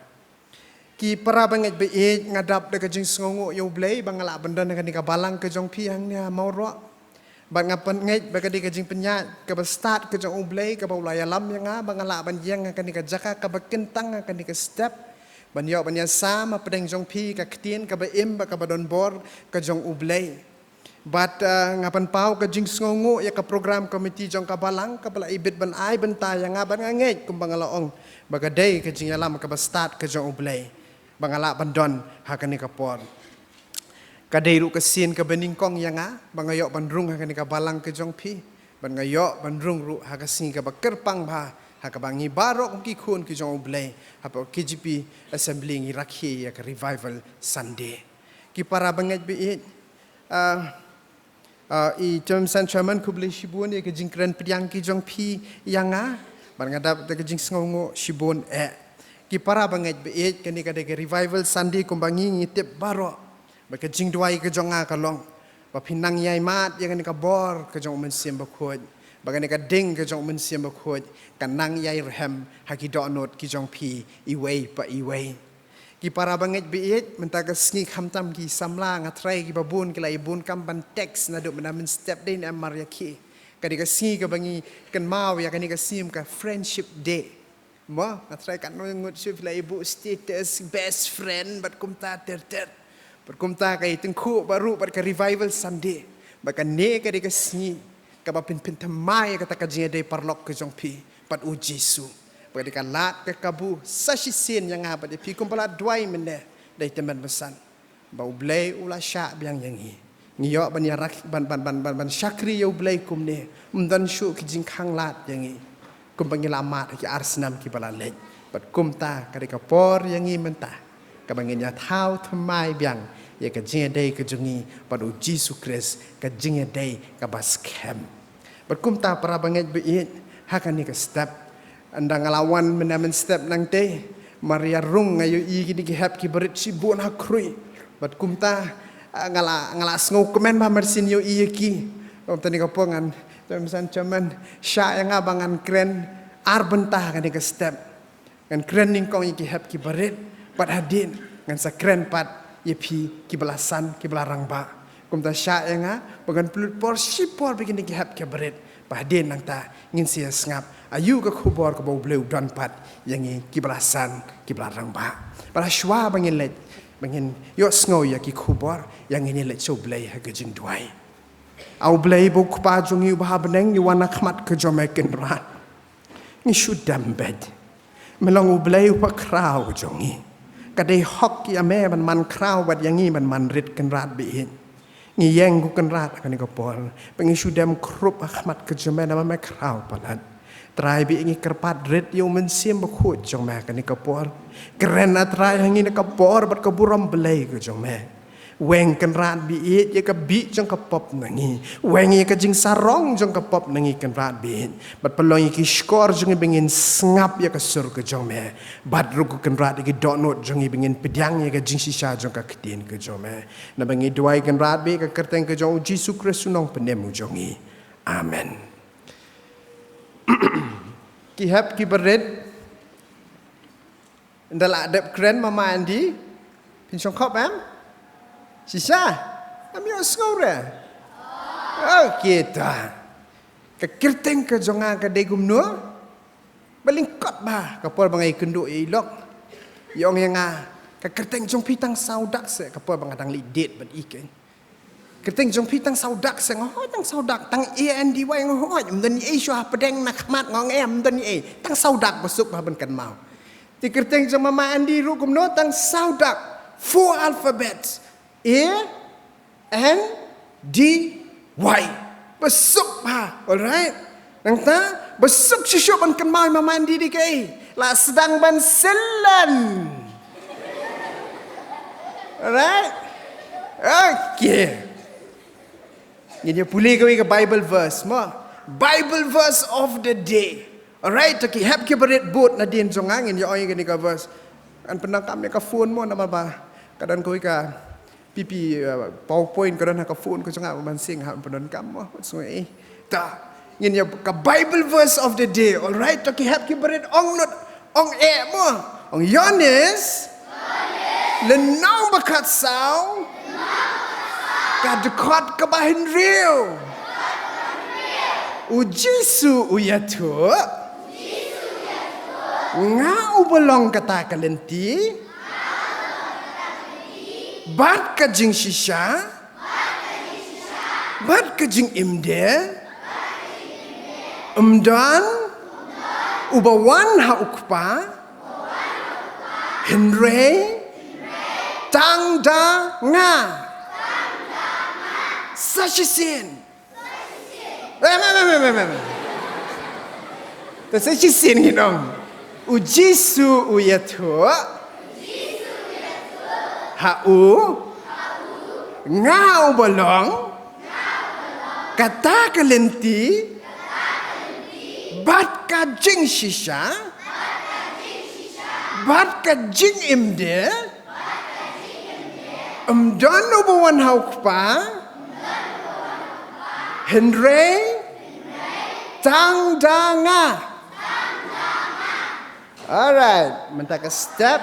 Ki para bangeit ba ïeit, nga dap da ka jingsngewnguh ïa U Blei ba nga lah ban don ha kane ka balang ka jong phi hangne ha Mawroh. Bad nga pynngeit ba ka dei ka jingpynïaid kaba stad ka jong U Blei kaba u la ïalam ïa nga ba nga lah ban ïeng ha kane ka jaka kaba kyntang, ha kane ka step, ban ïoh ban ïasam hapdeng jong phi ka ktien kaba im bad kaba donbor ka jong U Blei. Bad, eh, nga pynpaw ka jingsngewnguh ïa ka program committee jong ka balang kaba la ibit ban ai bynta ïa nga, bad nga ngeit kumba nga la ong ba ka dei ka jingïalam kaba stad ka jong U Blei ba nga lah ban don ha kane ka por. Ka dei ruh ka sien kaba nyngkong ïa nga ba nga ïoh ban rung ha kane ka balang ka jong phi, bad nga ïoh ban rung ruh ha ka sngi kaba kyrpang bha, ha kaba ngi baroh kum ki khun ki jong U Blei hapoh K J P Assembly ngi rakhe ïa ka Revival Sunday. Ki para bangeit ba ïeit, ah, ah, i Chairman, Chairman, khublei shibun ïa ka jingkren pdiang ki jong phi ïa nga, bad nga dap da ka jingsngewnguh shibun eh. Ki para bangeit ba ïeit, kane ka dei ka Revival Sunday kumba ngi ngi tip baroh, bad ka jingduwai ka jong nga ka long ba phin nang ïai mad ïa kane ka bor ka jong U Mynsiem Bakhuid, ba kane ka ding ka jong U Mynsiem Bakhuid kan nang ïai rhem ha ki dohnud ki jong phi iwei pa iwei. Ki para bangeit ba ïeit, mynta ka sngi khamtam ki samla, nga tharai kiba bun ki la ïa bun kam ban text naduh mynta mynstep, dei ne em mar ïa ki. Ka dei ka sngi kaba ngi kynmaw ïa kane ka sngi kum ka Friendship Day. Mo, nga tharai katno ngut shuh phi la ïa buh status best friend bad kumta ter ter. Bad kumta ka ïa tyngkhuh baroh bad ka Revival Sunday. Bad kane ka dei ka sngi kaba phin pynthymmai ïa kata ka jingïadei paralok ka jong phi bad U Jisu. Bad ka lad ka kabu sa shisien ïa nga bad ïa phi kumba la duwai mynne da i tymmen basan, ba U Blei u la shah biang ïa ngi. Ngi ïoh ban ïarak, ban, ban, ban, ban, ban shakri ïa U Blei kumne. Ym don shuh ki jingkhang lad ïa ngi, kumba ngi la mad ha ki ar snem kiba la leit. Bad kumta ka dei ka por ïa ngi mynta kaba ngin ïathaw thymmai biang ïa ka jingïadei ka jong ngi bad U Jisu Khrist, ka jingïadei kaba skhem. Bad kumta, para bangeit ba ïeit, ha kane ka step, ynda nga la wan mynne mynstep nangtei, mar ïa rung nga ïohi kine ki hep ki barit shibun ha khrui. Bad kumta, ah, nga la, nga la sngewkmen ba mar sien ïohi ïa ki. Kumta kane ka por ngan, Chairman, Chairman, shah ïa nga ba ngan kren ar bynta ha kane ka step. Ngan kren nyngkong ïa ki hep ki barit, bad hadien ngan sa kren pat ïa phi kiba la san, kiba la rangbah. Kumta shah ïa nga ba ngan pynlut por shipor bad kine ki hep ki barit, bad hadien nangta ngin sa ïa sngap aïu ka khubor kaba U Blei u don pat ïa ngi kiba la san, kiba la rangbah. Bad shuwa ba ngin leit, ba ngin ïohsngew ïa ki khubor, ïa ngin ïa leit sha U Blei ha ka jingduwai. A U Blei ba U Kpa jong ngi uba ha bneng, ngi wan ha khmat ka jong me Kynrad. Ngi shu dem beit. Me long U Blei uba khraw jong ngi. Ka dei hok ïa me ban man khraw bad ïa ngi ban man rit, Kynrad ba ïeit. Ngi ïeng, ko Kynrad, ha kane ka por, ba ngi shu dem krup ha khmat ka jong me namar me khraw palat. Trai ba ïeit, ngi kyrpad rit ïa U Mynsiem Bakhuid jong me ha kane ka por. Kren, A Trai, ha ngi na ka bor bad ka burom Blei ka jong me. Weng, Kynrad ba ïeit, ïa ka bih jong ka pop na ngi. Weng ïa ka jingsarong jong ka pop na ngi, Kynrad ba ïeit. Bad pynlong ïa ki shkor jong ngi ba ngin sngap ïa ka sur ka jong me. Bad ruh, ko Kynrad, ïa ki dohnud jong ngi ba ngin pdiang ïa ka jingshisha jong ka ktien ka jong me. Naba ngi duwai, Kynrad ba ïeit, ha ka kyrteng ka jong U Jisu Khrist U Nongpynim U jong ngi. Amen. Ki hep ki barit. Ynda la dep kren Mama Andy, phin shongkhop em? Shisha? Ngam ïohsngew re? Okay, ta. Ka kyrteng ka jong nga ka dei kumno? Ba lyngkot bha, ka por ba nga ïakynduh ïa i lok, i ong ïa nga, ka kyrteng jong phi tang saw dak se, ka por ba nga dang leit date bad i keiñ. Kyrteng jong phi tang saw dak se, nga ong, tang saw dak, tang A N D Y, nga ong, ym don ei shuh, hapdeng na khmat, nga ong, em, ym don ei, tang saw dak, ba suk bha ban kynmaw. Te kyrteng jong Mama Andy ruh kumno, tang saw dak, four alphabets, A N D Y. Ba suk bha, alright? Nangta, ba suk shisha ban kynmaw ïa Mama Andy dei kaei? La sdang ban syllan. Alright? Okay. Ngin ïa pule kawei ka Bible verse, mo? Bible verse of the day. Alright, to ki hep ki barit bud nadien jong nga, ngin ïa ong ïa kane ka verse. Ngan pyndonkam ïa ka phone mo, namar ba ka don kawei ka P P, uh, PowerPoint ka don ha ka phone ka jong nga, ban sing ha pyndonkam mo. Sngewbha, eh. Ta, ngin ïa ka Bible verse of the day. Alright, to ki hep ki barit, ong lut, ong eh mo. Ong Ïoannis lynnong ba khatsaw, ka dkhot kaba hynriew. U Jisu u ïathuh, nga uba long kata ka lynti bad ka jingshisha bad ka jingim de. Ym don uba wan ha U Kpa hynrei tang da nga. Sa shisien. Em, em, em, em, em, em. Te sa shisien ngin ong. U Jisu u ïathuh ha u, nga uba long kata ka lynti bad ka jingshisha bad ka jingim de. Ym don uba wan ha U Kpa hynrei tang da nga. Alright, mynta ka step,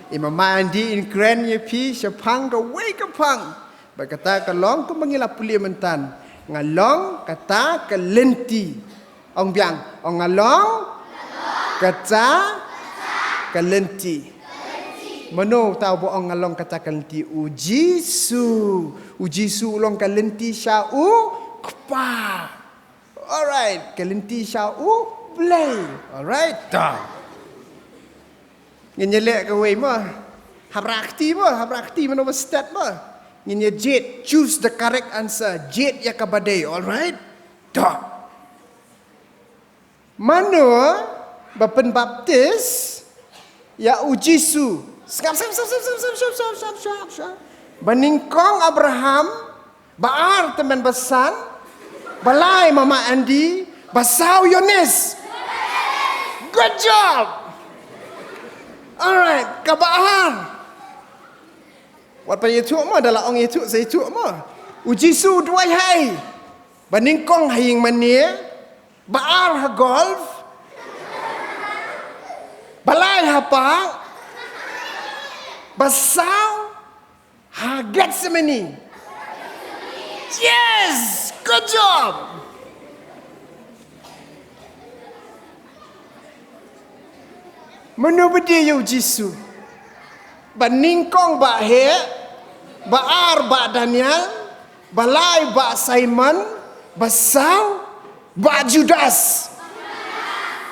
i Mama Andy in kren ïa phi shaphang kawei ka phang. Bad kata ka long kumba ngi la pule mynta, nga long kata ka lynti. Ong biang, ong, nga long kata ka lynti. Mano uta uba ong nga long kata ka lynti? U Jisu. U Jisu u long ka lynti sha U Kpa. Alright, ka lynti sha U Blei. Alright, ta. Ngin ïa leh kawei mo. Hap rakti mo, hap rakti mano ba stet mo. Ngin ïa jied, choose the correct answer. Jied ïa kaba dei, alright? To. Mano ba pynbaptis ïa u Jisu? Sngap, sngap, sngap, sngap. Ba nyngkong Abraham, ba ar tymmen basan, ba lai mama Andy, ba saw Yonis. Good job. Alright, kaba ar. Wat pa ïathuh mo, da la ong ïathuh sa ïathuh mo. U Jisu u duwai ha ei? Ba nyngkong ha ïing mane, ba ar ha golf, ba lai ha park, ba saw ha Gethsemane. Yes, good job. Mano ba die ïa u Jisu? Ba nyngkong Bah Heh, ba ar Bah Daniel, ba lai Bah Simon, ba saw Bah Judas.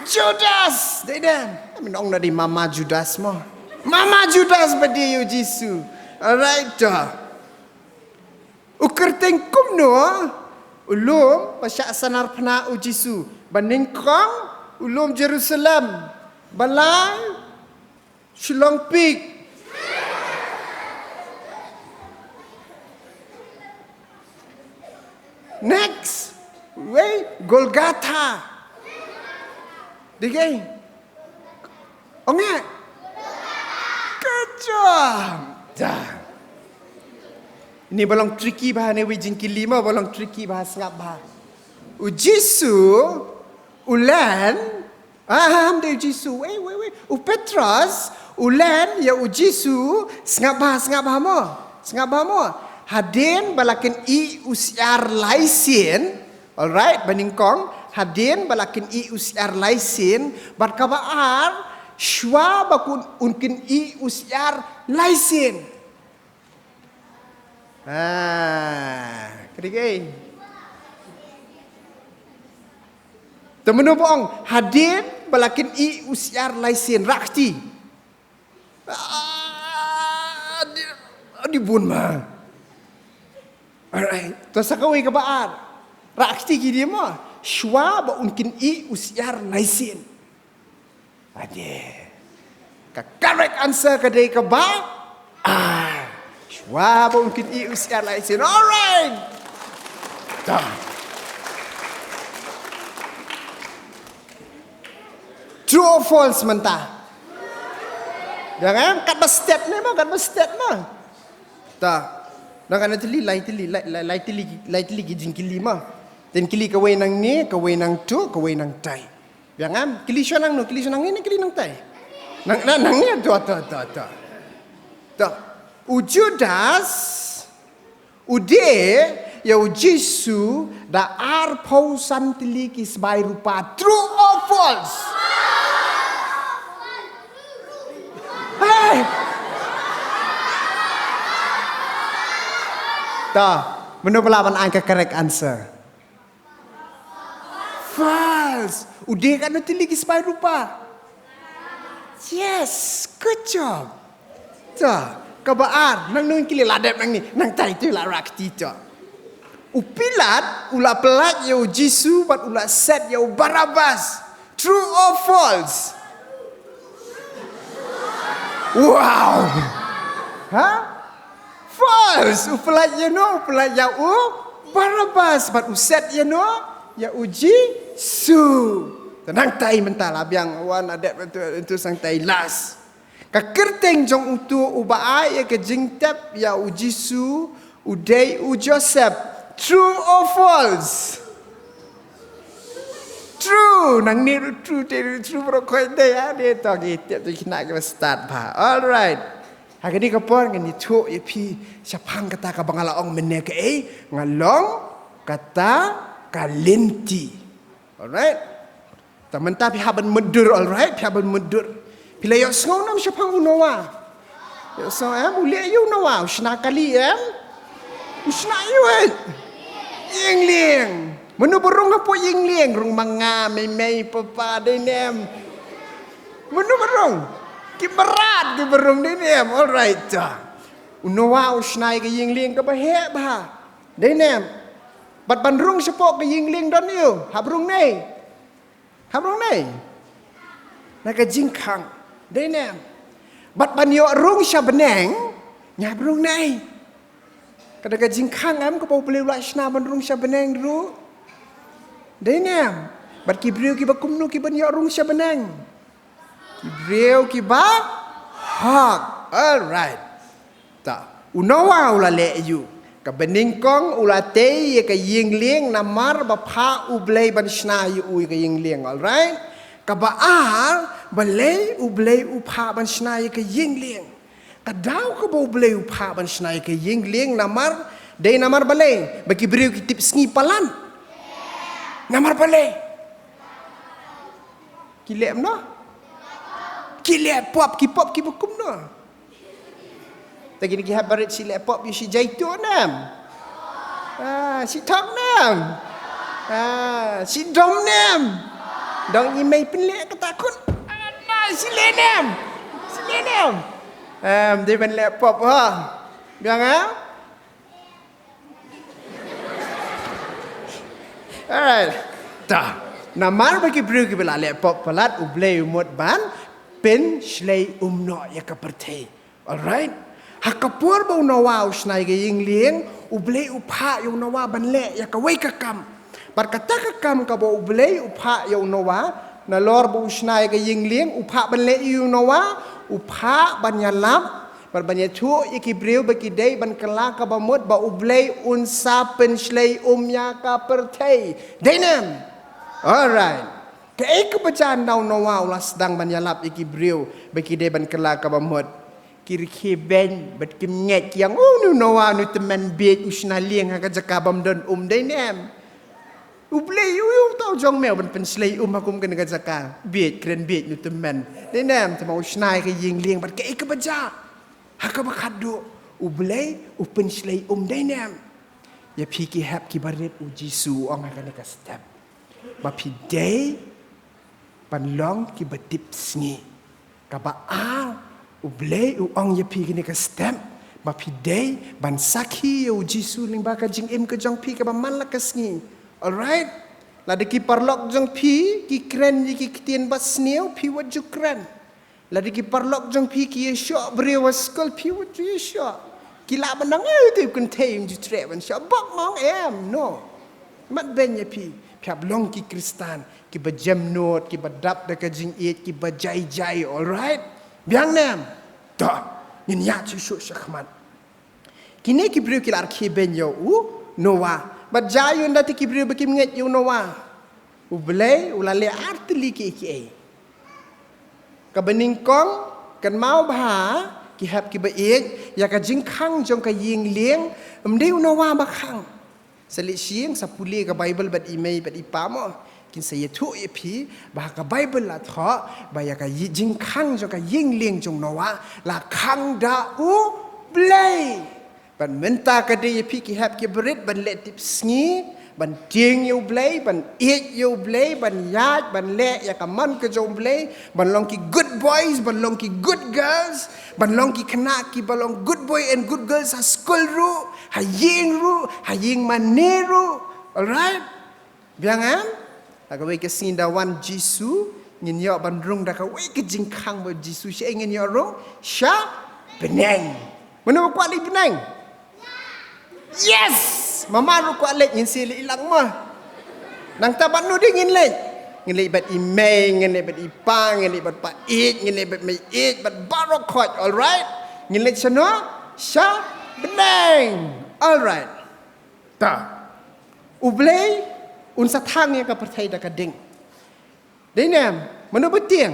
Judas, dei dem. Mynta ong na dei mama Judas mo. Mama Judas ba die ïa u Jisu. Alright, to. U kyrteng kumno u lum ba shah sanar phna u Jisu? Ba nyngkong u lum Jerusalem, ba lai Shillong Peak. Next, wei Golgotha. Dei kei? Ong eh? Good job. Da. Ini ba long tricky bha ne, wi jingkylli mo ba long tricky bha, sngap bha. U Jisu u len, ah, ham dei u Jisu, wei, wei, wei. U Petros u len ïa u Jisu, sngap bha, sngap bha mo. Sngap bha mo. Hadien ba la kynnoh u syiar lai sien, alright, ba nyngkong, hadien ba la kynnoh u syiar lai sien, bad kaba ar, shuwa ba kun un kynnoh u syiar lai sien. Ah, kri kei. Te mano ba ong, hadien ba la kynnoh u syiar lai sien, rakti. Ah, di, di bun ma. Alright. To sa kawei kaba ar. Rakti ki die mo. Shuwa ba un kynnoh u syiar lai sien. Ade. Ka correct answer ka dei kaba ar. Shuwa ba un kynnoh u syiar lai sien. Alright. Ta. True or false mynta? Jangan, katba stet ne mo, katba stet mo. Ta. Nang kan tylli, lai tylli, lai, lai, lai tylli, lai tylli ki jingkylli mo. Te yn kylli kawei nangne, kawei nangto, kawei nangtai. Jangan, kylli shuwa nangno, kylli shuwa nangne, kylli nangtai. Nang, nang, nangne, to, to, to, to. To. U Judas u die ïa u Jisu da arphew san tylli ki sbai rupa. True or false? Hey! Ta, mano ba lah ban ai ka correct answer? False. U die katno tylli ki sbai rupa? Yes, good job. Ta, kaba ar, nangno yn kylli, la dep nangne, nangtai te la rakti ta. U Pilat u la pyllait ïa u Jisu bad u la set ïa u Barabbas. True or false? Wow. Ha? False. U pyllait ïa no, u pyllait ïa u Barabbas bad u set ïa no, ïa u Jisu. Te nangtai mynta la biang, wan, la dep, tu, tu sangtai, last. Ka kyrteng jong uto uba ai ïa ka jingtep ïa u Jisu u dei u Joseph. True or false? True. Nangne ruh true, te ruh true, baroh khoit dei, ha, dei to ki tep, to ki khynnah kiba stad bha. Alright. Ha kane ka por ngan ïathuh ïa phi shaphang kata kaba nga la ong mynne, kaei, nga long kata ka lynti. Alright. Ta mynta phi hap ban mutdur, alright, phi hap ban mutdur. Phi la ïohsngew ne em shaphang u Noah? Ïohsngew em, u leh aïu u Noah? U shna kali em? U shna aïu eh? Ïing lieng. Mano ba rung hapoh ïing lieng? Rung ma nga, mei mei, papa, dei ne em? Mano ba rung? Ki mrad kiba rung, dei ne em? Alright, ta. U Noah u shna ïa ka ïing lieng kaba heh bha, dei ne em? Bad ban rung shapoh ka ïing lieng don aiu? Hap rung ne? Hap rung ne? Na ka jingkhang, dei ne em? Bad ban ïoh rung sha bneng, ngi hap rung ne? Ka da ka jingkhang em kaba U Blei u la shna ban rung sha bneng ruh, dei ne em? Bad ki briew kiba kumno kiban ïoh rung sha bneng? Ki briew kiba hok. Alright. Ta, u Noah u la leh aiu? Kaba nyngkong u la tei ïa ka ïing lieng namar ba phah U Blei ban shna ïa u ïa ka ïing lieng, alright? Kaba ar, balei U Blei u phah ban shna ïa ka ïing lieng? Ka daw kaba U Blei u phah ban shna ïa ka ïing lieng namar, dei namar balei? Ba ki briew ki tip sngi palat. Namar balei? Ki leh kumno? Ki leh pop, ki pop kiba kumno? Te kine ki hap barit shi leh pop ïa shi jaitu ne em? Ah, shi thok ne em? Ah, shi dom ne em? Dang i mei pynleh kata khun. Ah, shi leh ne em? Shi leh ne em? Em, dei ban leh pop ha. Biang ha? Alright. Ta. Namar ba ki briew kiba la leh pop palat, U Blei u mut ban pynshlei um noh ïa ka pyrthei. Alright. Ha ka por ba u Noah u shna ïa ka ïing lieng, U Blei u phah ïa u Noah ban leh ïa kawei ka kam. Bad kata ka kam kaba U Blei u phah ïa u Noah, nalor ba u shna ïa ka ïing lieng, u phah ban leh ïa u Noah, u phah ban ïalap bad ban ïathuh ïa ki briew ba ki dei ban kylla kaba mut ba U Blei un sa pynshlei um ïa ka pyrthei. Dei ne em? Alright. Kaei kaba jia ynda u Noah u la sdang ban ïalap ïa ki briew ba ki dei ban kylla kaba mut? Ki rkhie beiñ bad kim ngeit, ki ong, "Oh, nu Noah nu tymmen bieit, u shna lieng ha ka jaka bym don um, dei ne em?" U Blei u, u ïoh tau jong me ban pynshlei um ha kum kane ka jaka. Bieit, kren bieit, nu tymmen. Dei ne em? Te ma u shna ïa ka ïing lieng bad kaei kaba jia? Ha kaba khatduh, U Blei u pynshlei um, dei ne em? Ïa phi ki hep kiba rit, U Jisu u ong ha kane ka step ba phi dei ban long kiba tip sngi. Kaba ar, U Blei u ong ïa phi kane ka step ba phi dei ban sakhi ïa U Jisu lyngba ka jingim ka jong phi kaba man la ka sngi. Alright? Lada ki paralok jong phi ki kren ïa ki ktien basniew, phi wat ju kren. Lada ki paralok jong phi ki ïashoh briew ha skul, phi wat ju ïashoh. Ki lah ban ong, "Eh, te u kynthei um ju treh ban shoh." Bok ma ong em, no. Mat beiñ ïa phi. Phi hap long ki Khristan kiba jemnud, kiba dap da ka jingïeit, kiba jai jai, alright? Biang ne em? To, ngin ïaid shuh shuh shakhmat. Kine ki briew ki la rkhie beiñ ïa u Noah. Bad jia ïa u ynda te ki briew ba kim ngeit ïa u Noah? U Blei u la leh artylli kiei kiei. Kaba nyngkong, kynmaw bha ki hep kiba ïeit, ïa ka jingkhang jong ka ïing lieng, ym dei u Noah ba khang. Sa leit sha ïing sa pule ka Baibl bad i mei bad i pa mo, kin sa ïathuh ïa phi ba ha ka Baibl la thoh ba ïa ka yi-, jingkhang jong ka ïing lieng jong Noah la khang da U Blei. Bad mynta ka dei ïa phi ki hep kiba rit ban leh tip sngi, ban tieng ïa U Blei, ban ïeit ïa U Blei, ban ïaid, ban leh ïa ka mon ka jong U Blei, ban long ki good boys, ban long ki good girls, ban long ki khynnah kiba long good boy and good girls ha skul ruh, ha ïing ruh, ha ïing mane ruh. Alright? Biang em? Ha kawei ka sngi ynda wan Jisu, ngin ïoh ban rung da kawei ka jingkhang bad Jisu. Shaei ngin ïoh rung? Sha bneng. Mano ba kwah leit bneng? Yes! Mama ruh kwah leit, ngin sa leit lang mo. Nangta bad no de ngin leit? Ngin leit bad i mei, ngin leit bad i pa, ngin leit bad pa ïeit, ngin leit bad mei ïeit, bad baroh khoit, alright? Ngin leit shano? Sha bneng. Alright. Ta. U Blei un sa thang ïa ka pyrthei da ka ding. Dei ne em? Mano ba tieng?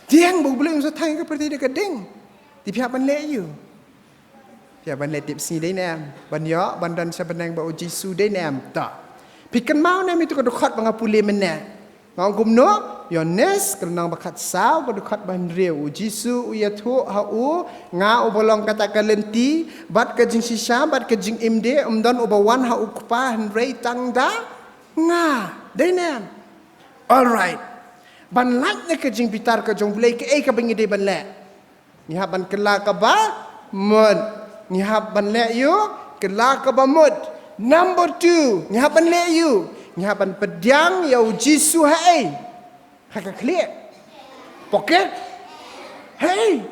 Tieng ba U Blei un sa thang ïa ka pyrthei da ka ding. Te phi hap ban leh aiu? Phi hap ban leh tip sngi, dei ne em? Ban ïoh ban don sha bneng bad U Jisu, dei ne em? Ta. Phi kynmaw ne em ïa tu ka dkhot ba nga pule mynne? Nga ong kumno? Ïoannis ka lynnong ba khatsaw, ka dkhot ba hynriew. U Jisu u ïathuh ha u, nga uba long kata ka lynti bad ka jingshisha bad ka jingim de, ym don uba wan ha u Kpa hynrei tang da nga. Dei ne em? Alright. Ban lait na ka jingbitar ka jong U Blei, kaei kaba ngi dei ban leh? Ngi hap ban kylla kaba mut. Ngi hap ban leh ïa u kylla kaba mut. Number two, ngi hap ban leh ïa u, ngi hap ban pdiang ïa U Jisu haei? Ha ka khlieh. Pocket. Haei?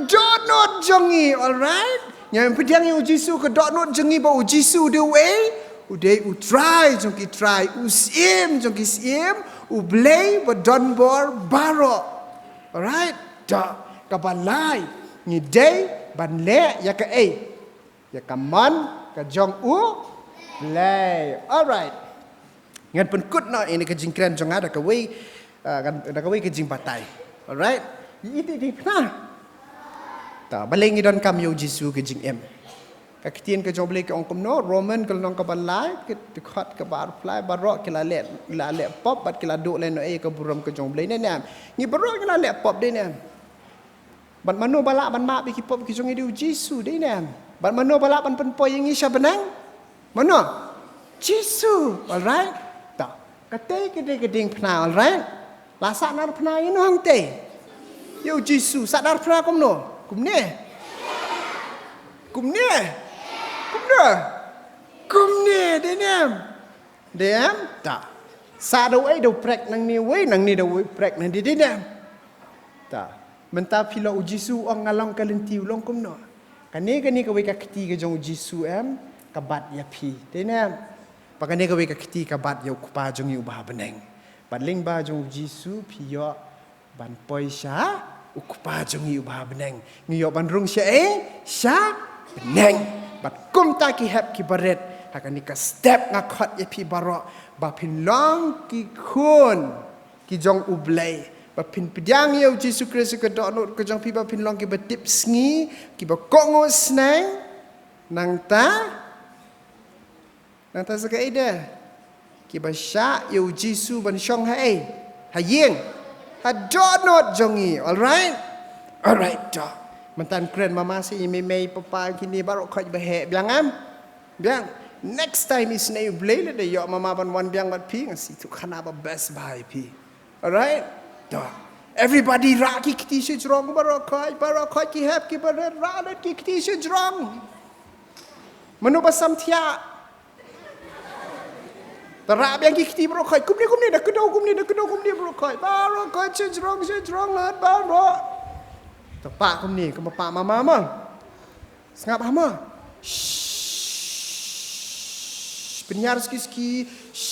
Dohnud jong ngi, alright? Ngi hap ban pdiang ïa U Jisu ka dohnud jong ngi, ba U Jisu u dei uei? U dei U Trai jong ki trai, U Syiem jong ki syiem, U Blei ba don bor baroh. Alright? Te kaba lai, ngi dei ban leh ïa kaei? Ïa ka mon ka jong U Blei. Alright. Ngan pynkut noh ïa kane ka jingkren jong nga da kawei, ah, ngan, da kawei ka jingbatai. Alright. Ïa iti iti pna. Te balei ngi donkam ïa U Jisu ka jingim? Ka ktien ka jong U Blei ka ong kumno? Roman ka lynnong kaba lai, ka dkhot kaba arphew lai, baroh ki la leh, la leh pop bad ki la duh lehnohei ïa ka burom ka jong U Blei, ne em? Ngi baroh ngi la leh pop, dei ne em? Bad mano ba lah ban map ïa ki pop ki jong ngi? Dei U Jisu, dei ne em? Bad mano ba lah ban pynpoi ïa ngi sha bneng? Mano? Jisu. Alright. Te katei ka dei ka diengphna, alright? La sahnarphna ïano hangtei? Ïa U Jisu. Sahnarphna kumno? Kumne? Kumne? Kumne? Kumne, dei ne em? Dei em? Te sah da uei? Da u prek nangne uwei, nangne da uwei u prek nangdei, dei ne em? Te mynta phi long, U Jisu u ong nga long ka lynti, u long kumno? Kane, kane kawei ka kti ka jong U Jisu em, ka bat ïa phi, dei ne em? Bad kane kawei ka kti ka bat ïa U Kpa jong ngi uba ha bneng. Bad lyngba jong U Jisu phi ïoh ban poi sha U Kpa jong ngi uba ha bneng. Ngi ïoh ban rung shaei? Sha bneng. Bad kumta ki hep ki barit, ha kane ka step nga khot ïa phi baroh ba phin long ki khun ki jong U Blei, ba phin pdiang ïa U Jisu Khrist ka dohnud ka jong phi, ba phin long kiba tipsngi, kiba kohnguh sneng. Nangta, nangta sa kaei de? Kiba shah ïa U Jisu ban shong haei? Ha ïing. Ha dohnud jong ngi. Alright? Alright, to. Mynta kren mama sha i mei mei papa kine baroh khoit ba heh, biang em? Biang. Next time isynei U Blei lada ïoh mama ban wan biang bad phi, nga sngewthuh khana ba best bha ïa phi. Alright? To. Everybody rah ki kti shajrong baroh khoit, baroh khoit ki hep ki barit, rah lut ki kti shajrong. Mano ba samthiah? To rah biang ki kti baroh khoit. Kumne, kumne, da kdew kumne, da kdew kumne baroh khoit. Baroh khoit shajrong, shajrong lut baroh. To pah kumne, kumba pah mama ma. Sngap ha ma. Shh. Pynhiar suki suki. Shh.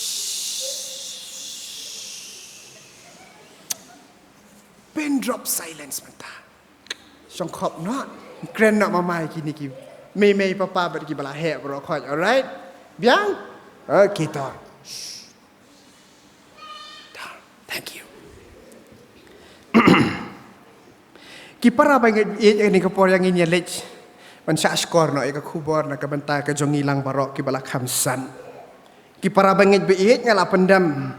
Pin drop silence mynta. Shongkhop noh. Kren noh mama ïa kine ki mei mei papa bad kiba la heh baroh khoit, alright? Biang? Okay, to. Shh. Thank you. Ki para bangeit, ïa kane ka por ïa ngin ïa leit ban shah shkor noh ïa ka khubor na ka bynta ka jong ngi lang baroh kiba la kham san. Ki para bangeit ba ïeit, nga la pyndem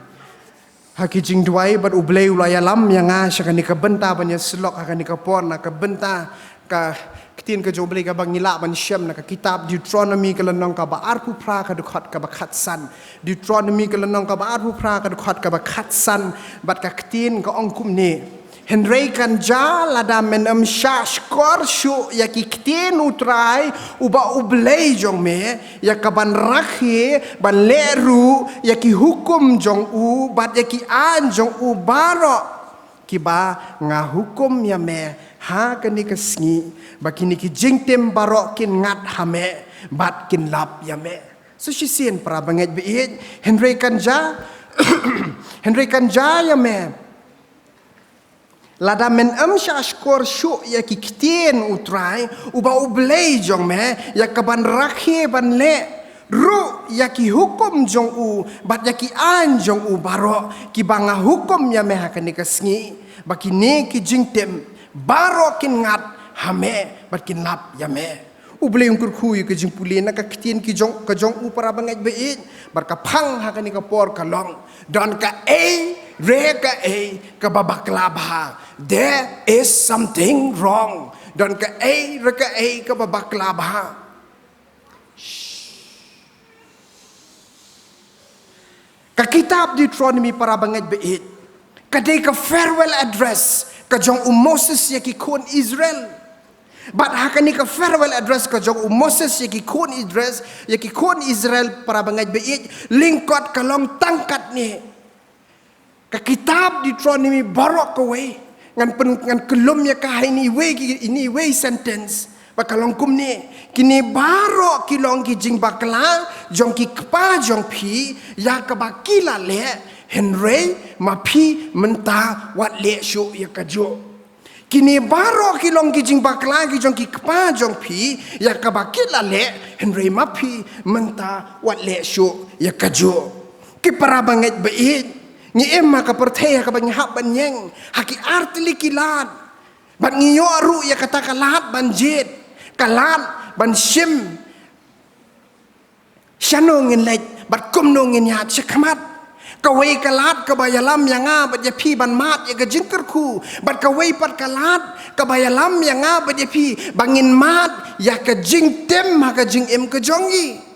ha ki jingduwai bad U Blei u la ïalam ïa nga sha kane ka bynta ban ïasyllok ha kane ka por na ka bynta ka ktien ka jong U Blei kaba ngi lah ban shem na ka kitab Deuteronomy ka lynnong kaba arphew phra ka dkhot kaba khatsan. Deuteronomy ka lynnong kaba arphew phra ka dkhot kaba khatsan, bad ka ktien ka ong kumne: Hynrei kan jia lada men ym shah shkor shuh ïa ki ktien U Trai uba U Blei jong me, ïa ka ban rakhe ban leh ruh ïa ki hukum jong u bad ïa ki aiñ jong u baroh kiba nga hukum ïa me ha kane ka sngi, ba kine ki jingtim baroh kin ngat ha me bad kin lap ïa me. Sa shisien para bangeit ba ïeit, hynrei kan jia, hynrei kan jia ïa me, lada men ym shah shkor shuh ïa ki ktien U Trai uba U Blei jong me, ïa ka ban rakhe ban leh ruh ïa ki hukum jong u bad ïa ki aiñ jong u baroh kiba nga hukum ïa me ha kane ka sngi, ba kine ki jingtim baroh kin ngat ha me bad kin lap ïa me. U Blei un kyrkhu ïa ka jingpule na ka ktien ki jong, ka jong u para bangeit ba ïeit, bad ka phang ha kane ka por ka long: Don kaei re kaei kaba bakla bha. There is something wrong. Don kaei re kaei kaba bakla bha. Shh. Ka kitab Deuteronomy para bangeit ba ïeit, Ka dei ka farewell address ka jong u Moses ïa ki khun Israel. Bad ha kane ka farewell address ka jong u Moses ïa ki khun Israel, ïa ki khun Israel, para bangeit ba ïeit, lyngkot ka long tang katne. Ka kitab Deuteronomy baroh kawei, ngan pyn-, ngan kyllum ïa ka ha ine iwei ki, ine iwei sentence. Ba ka long kumne: Kine baroh ki long ki jingbakla jong ki kpa jong phi ïa kaba ki la leh, hynrei ma phi mynta wat leh shuh ïa kajuh. Kine baroh ki long ki jingbakla ki jong ki kpa jong phi ïa kaba ki la leh, hynrei ma phi mynta wat leh shuh ïa kajuh. Ki para bangeit ba ïeit, ngi im ha ka pyrthei ha kaba ngi hap ban ïeng ha ki artylli ki lad. Bad ngi ïoh ruh ïa kata ka lad ban jied, ka lad ban shim shano ngin leit bad kumno ngin ïaid shakhmat. Kawei ka lad kaba ïalam ïa nga bad ïa phi ban mad ïa ka jingkyrkhu, bad kawei pat ka lad kaba ïalam ïa nga bad ïa phi ba ngin mad ïa ka jingtim ha ka jingim ka jong ngi.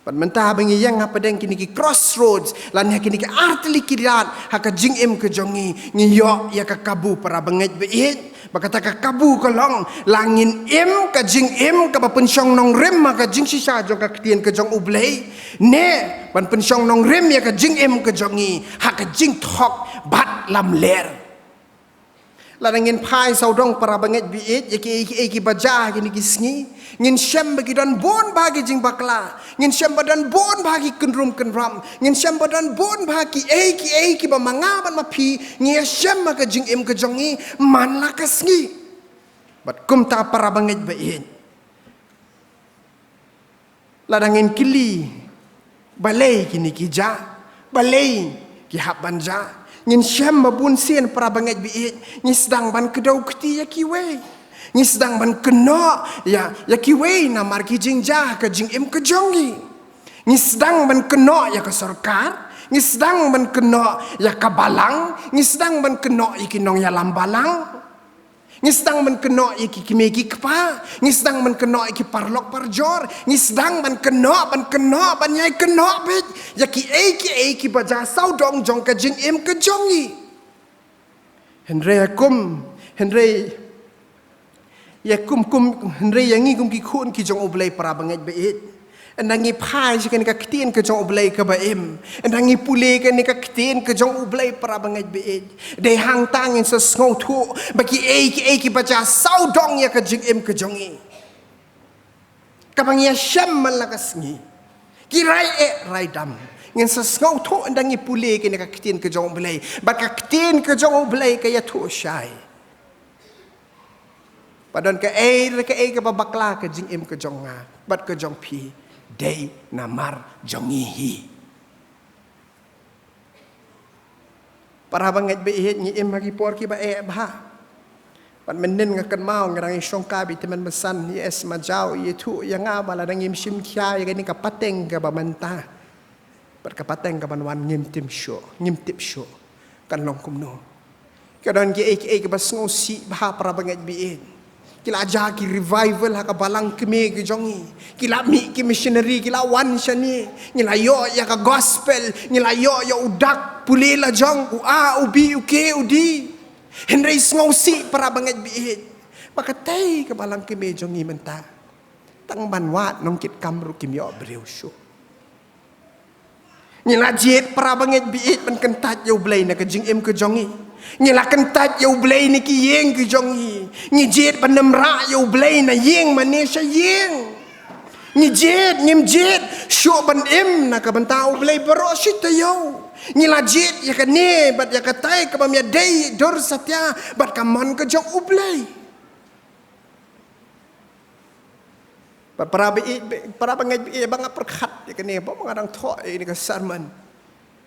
Bad mynta ba ngi ïeng hapdeng kine ki crossroads lane ha kine ki artylli ki lad ha ka jingim ka jong ngi, ngi ïoh ïa ka kabu, para bangeit ba ïeit. Ba kata ka kabu ka long, la ngin im ka jingim kaba pynshong nongrim ha ka jingshisha jong ka ktien ka jong U Blei, ne ban pynshong nongrim ïa ka jingim ka jong ngi ha ka jingthok bad lamler. Lada ngin phai sawdong, para bangeit ba ïeit, ïa kiei kiei kiba jia ha kine ki sngi, ngin shem ba ki don bun bha ki jingbakla, ngin shem ba don bun bha ki kynrum kynram, ngin shem ba don bun bha kiei kiei kiba ma nga bad ma phi ngi ïa shem ha ka jingim ka jong ngi man la ka sngi. Bad kumta, para bangeit ba ïeit, lada ngin kylli balei kine ki jia, balei ki hap ban jia, ngin shem ba bun sien, para bangeit ba ïeit, ngi sdang ban kdew kti ïa kiwei. Ngi sdang ban kynnoh ïa, ïa kiwei namar ki jingjia ha ka jingim ka jong ngi. Ngi sdang ban kynnoh ïa ka sorkar, ngi sdang ban kynnoh ïa ka balang, ngi sdang ban kynnoh ïa ki nongïalam balang. Ngi sdang ban kynnoh ïa ki kmie ki kpa, ngi sdang ban kynnoh ïa ki paralok parajor, ngi sdang ban kynnoh, ban kynnoh, ban ïai kynnoh beit ïa kiei kiei kiba jia sawdong jong ka jingim ka jong ngi. Hynrei ïa kum, hynrei ïa kum, kum, hynrei ïa ngi kum ki khun ki jong U Blei, para bangeit ba ïeit, ynda ngi phai sha kane ka ktien ka jong U Blei kaba im, ynda ngi pule kane ka ktien ka jong U Blei, para bangeit ba ïeit, dei hangta ngin sa sngewthuh ba kiei kiei kiba jia sawdong ïa ka jingim ka jong ngi, kaba ngi ïa shem man la ka sngi, ki rai eh rai dam, ngin sa sngewthuh ynda ngi pule kane ka ktien ka jong U Blei. Bad ka ktien ka jong U Blei ka ïathuh shai ba don kaei re kaei kaba bakla ka jingim ka jong nga bad ka jong phi, dei namar jong ngi hi. Para bangeit ba ïeit, ngi im ha ki por kiba eh bha. Bad mynnin nga kynmaw, nga dang ïashongkai bad i tymmen basan, i S Majaw i ïathuh ïa nga ba lada ngim shim khia ïa kane ka pateng kaba mynta bad ka pateng kaban wan, ngim tip shuh, ngim tip shuh kan long kumno. Ka don kiei kiei kiba sngewsih bha, para bangeit ba ïeit. Ki la jia ki revival ha ka balang kmie ka jong ngi. Ki la mih ki missionary, ki la wan shane. Ngi la ïoh ïa ka gospel, ngi la ïoh ïa u dak pule lajong, u A, u B, u K, u D. Hynrei sngewsih, para bangeit ba ïeit, ba katei ka balang kmie jong ngi mynta, tang ban wad nongkitkam ruh kim ïoh briew shuh. Ngi la jied, para bangeit ba ïeit, ban kyntait ïa U Blei na ka jingim ka jong ngi. Ngi la kyntait ïa U Blei na ki ïing ki jong ngi. Ngi jied ban nym rah ïa U Blei na ïing mane sha ïing. Ngi jied, ngim jied shuh ban im na ka bynta U Blei baroh shi taïew. Ngi la jied ïa kane bad ïa katai kaba ym ïadei dur satia bad ka mon ka jong U Blei. Bad para ba ïeit, para bangeit ba ïeit, ba nga pyrkhat ïa kane, ba nga dang thoh ïa kane ka sermon,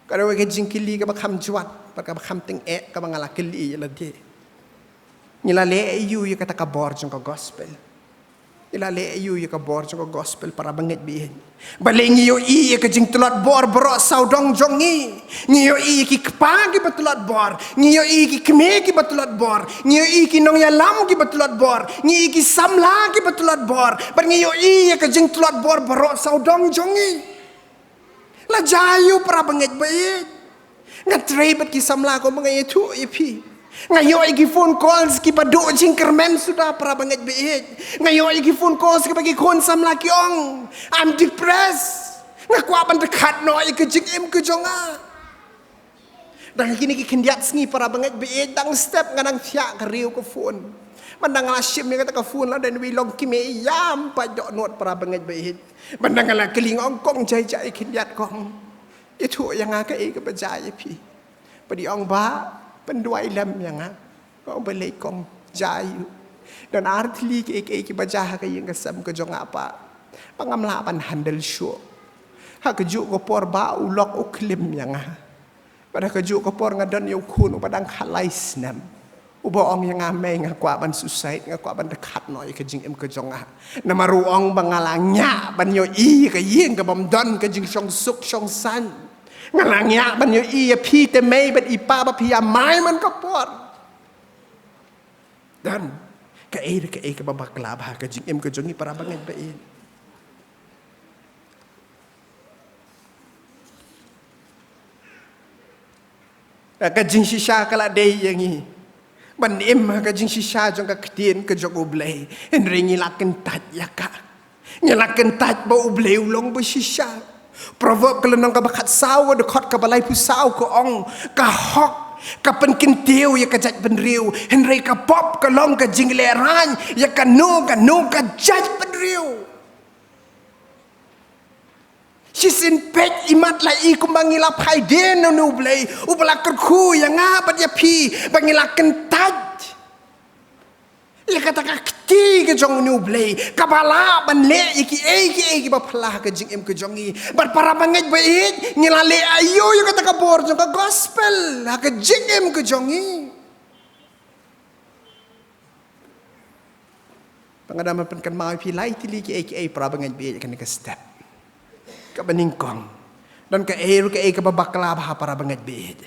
ka dei ka jingkylli kaba kham jwat bad kaba kham tyngeh kaba nga la kylli ïa lade. Ngi la leh aïu ïa kata ka bor jong ka gospel? Ngi la leh aïu ïa ka bor jong ka gospel, para bangeit ba ïeit? Balei ngi ïohi ïa ka jingtlot bor baroh sawdong jong ngi? Ngi ïohi ïa ki kpa kiba tlot bor, ngi ïohi ïa ki kmie kiba tlot bor, ngi ïohi ïa ki nongïalam kiba tlot bor, ngi ïohi ïa ki samla kiba tlot bor, bad ngi ïohi ïa ka jingtlot bor baroh sawdong jong ngi. La jia aïu, para bangeit ba ïeit? Nga trei bad ki samla kumba nga ïathuh ïa phi. Nga ïoh ïa ki phone calls kiba duh jingkyrmen suda, para bangeit baieit. Nga ïoh ïa ki phone calls kiba ki khun samla ki ong, "I'm depressed. Nga kwah ban dkhat noh ïa ka jingim ka jong nga." Dang kine ki khyndiat sngi, para bangeit baieit, dang step nga dang thiah ka riew ka phone. Ban dang la shim ïa kata ka phone la don iwei i long kmie ïam pat dohnud, para bangeit baieit. Ban dang la kylli, ong, "Kong, jai jai khyndiat kong. Ïathuh ïa nga kaei kaba jia ïa phi." Bad i ong, "Bah, pynduwai lem ïa nga." Nga ong, "Balei kong, jia aiu?" "Don ar tylli kiei kiei kiba jia ha ka ïing ka sem ka jong nga, Bah, ba ngam lah ban handle shuh. Ha kajuh ka por, Bah, u lok u klim ïa nga. Bad ha kajuh ka por nga don ïa u khun uba dang khatlai snem, uba ong ïa nga, 'Mei, nga kwah ban suicide, nga kwah ban dkhat noh ïa ka jingim ka jong nga. Namar u ong ba nga la ngiah ban ïohi ïa ka ïing kabym don ka jingshongsuk shongsaiñ. Nga la ngiah ban ïohi ïa phi te mei bad i pa ba phi ïamai man ka por.'" Don kaei re kaei kaba bakla bha ha ka jingim ka jong ngi, para bangeit baieit. Ka jingshisha ka la dei ïa ngi ban im ha ka jingshisha jong ka ktien ka jong U Blei. Hynrei ngi la kyntait ïa ka. Ngi la kyntait ba U Blei u long ba shisha. Proverb ka lynnong kaba khatsaw, ka dkhot kaba laiphew saw ka ong, "Ka hok ka pynkyntiew ïa ka jaitbynriew, hynrei ka pop ka long ka jinglehrain ïa kano kano ka jaitbynriew." Shisien peit, imat la i kumba ngi la phai dien na une U Blei uba la kyrkhu ïa nga bad ïa phi, ba ngi la kyntait ïa kata ka kti ka jong une U Blei kaba lah ban leh ïa kiei kiei kiba phylla ha ka jingim ka jong ngi. Bad para bangeit baieit, ngi la leh aiu ïa kata ka bor jong ka gospel ha ka jingim ka jong ngi? Ba nga dang pynkynmaw ïa phi lai tylli kiei kiei, para bangeit baieit, ïa kane ka step kaba nyngkong. Don kaei ruh kaei kaba bakla bha, para bangeit baieit.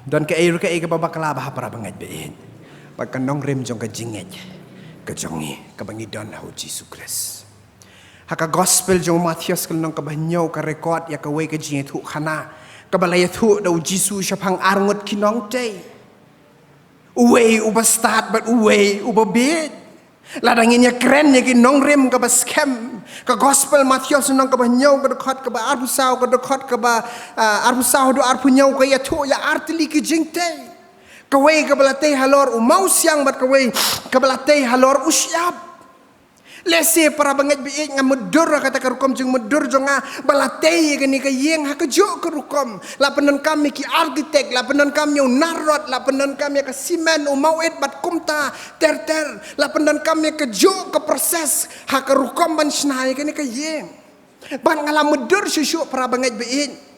Don kaei ruh kaei kaba bakla bha, para bangeit baieit, bad ka nongrim jong ka jingngeit ka jong ngi kaba ngi don ha U Jisu Khrist. Ha ka gospel jong u Mathaios ka lynnong kaba hynñiew ka record ïa kawei ka jingïathuhkhana kaba la ïathuh da U Jisu shaphang arngut ki nongtei. Uwei uba stad bad uwei uba bieit. Lada ngin ïakren ïa ki nongrim kaba skhem, ka gospel Mathaios lynnong kaba hynñiew ka dkhot kaba arphew saw, ka dkhot kaba, ah, arphew saw haduh arphew hynñiew, ka ïathuh ïa ar tylli ki jingtei. Kawei kaba la tei halor u mawsiang bad kawei kaba la tei halor u shyiap. Lehse, para bangeit baieit, nga mutdur ha kata ka rukom jingmutdur jong nga ba la tei ïa kane ka ïing ha kajuh ka rukom. La pyndonkam ïa ki architect, la pyndonkam ïa u narrot, la pyndonkam ïa ka simen, u mawit bad kumta ter ter. La pyndonkam ïa kajuh ka process ha ka rukom ban shna ïa kane ka ïing. Bad nga la mutdur shuh shuh, para bangeit baieit.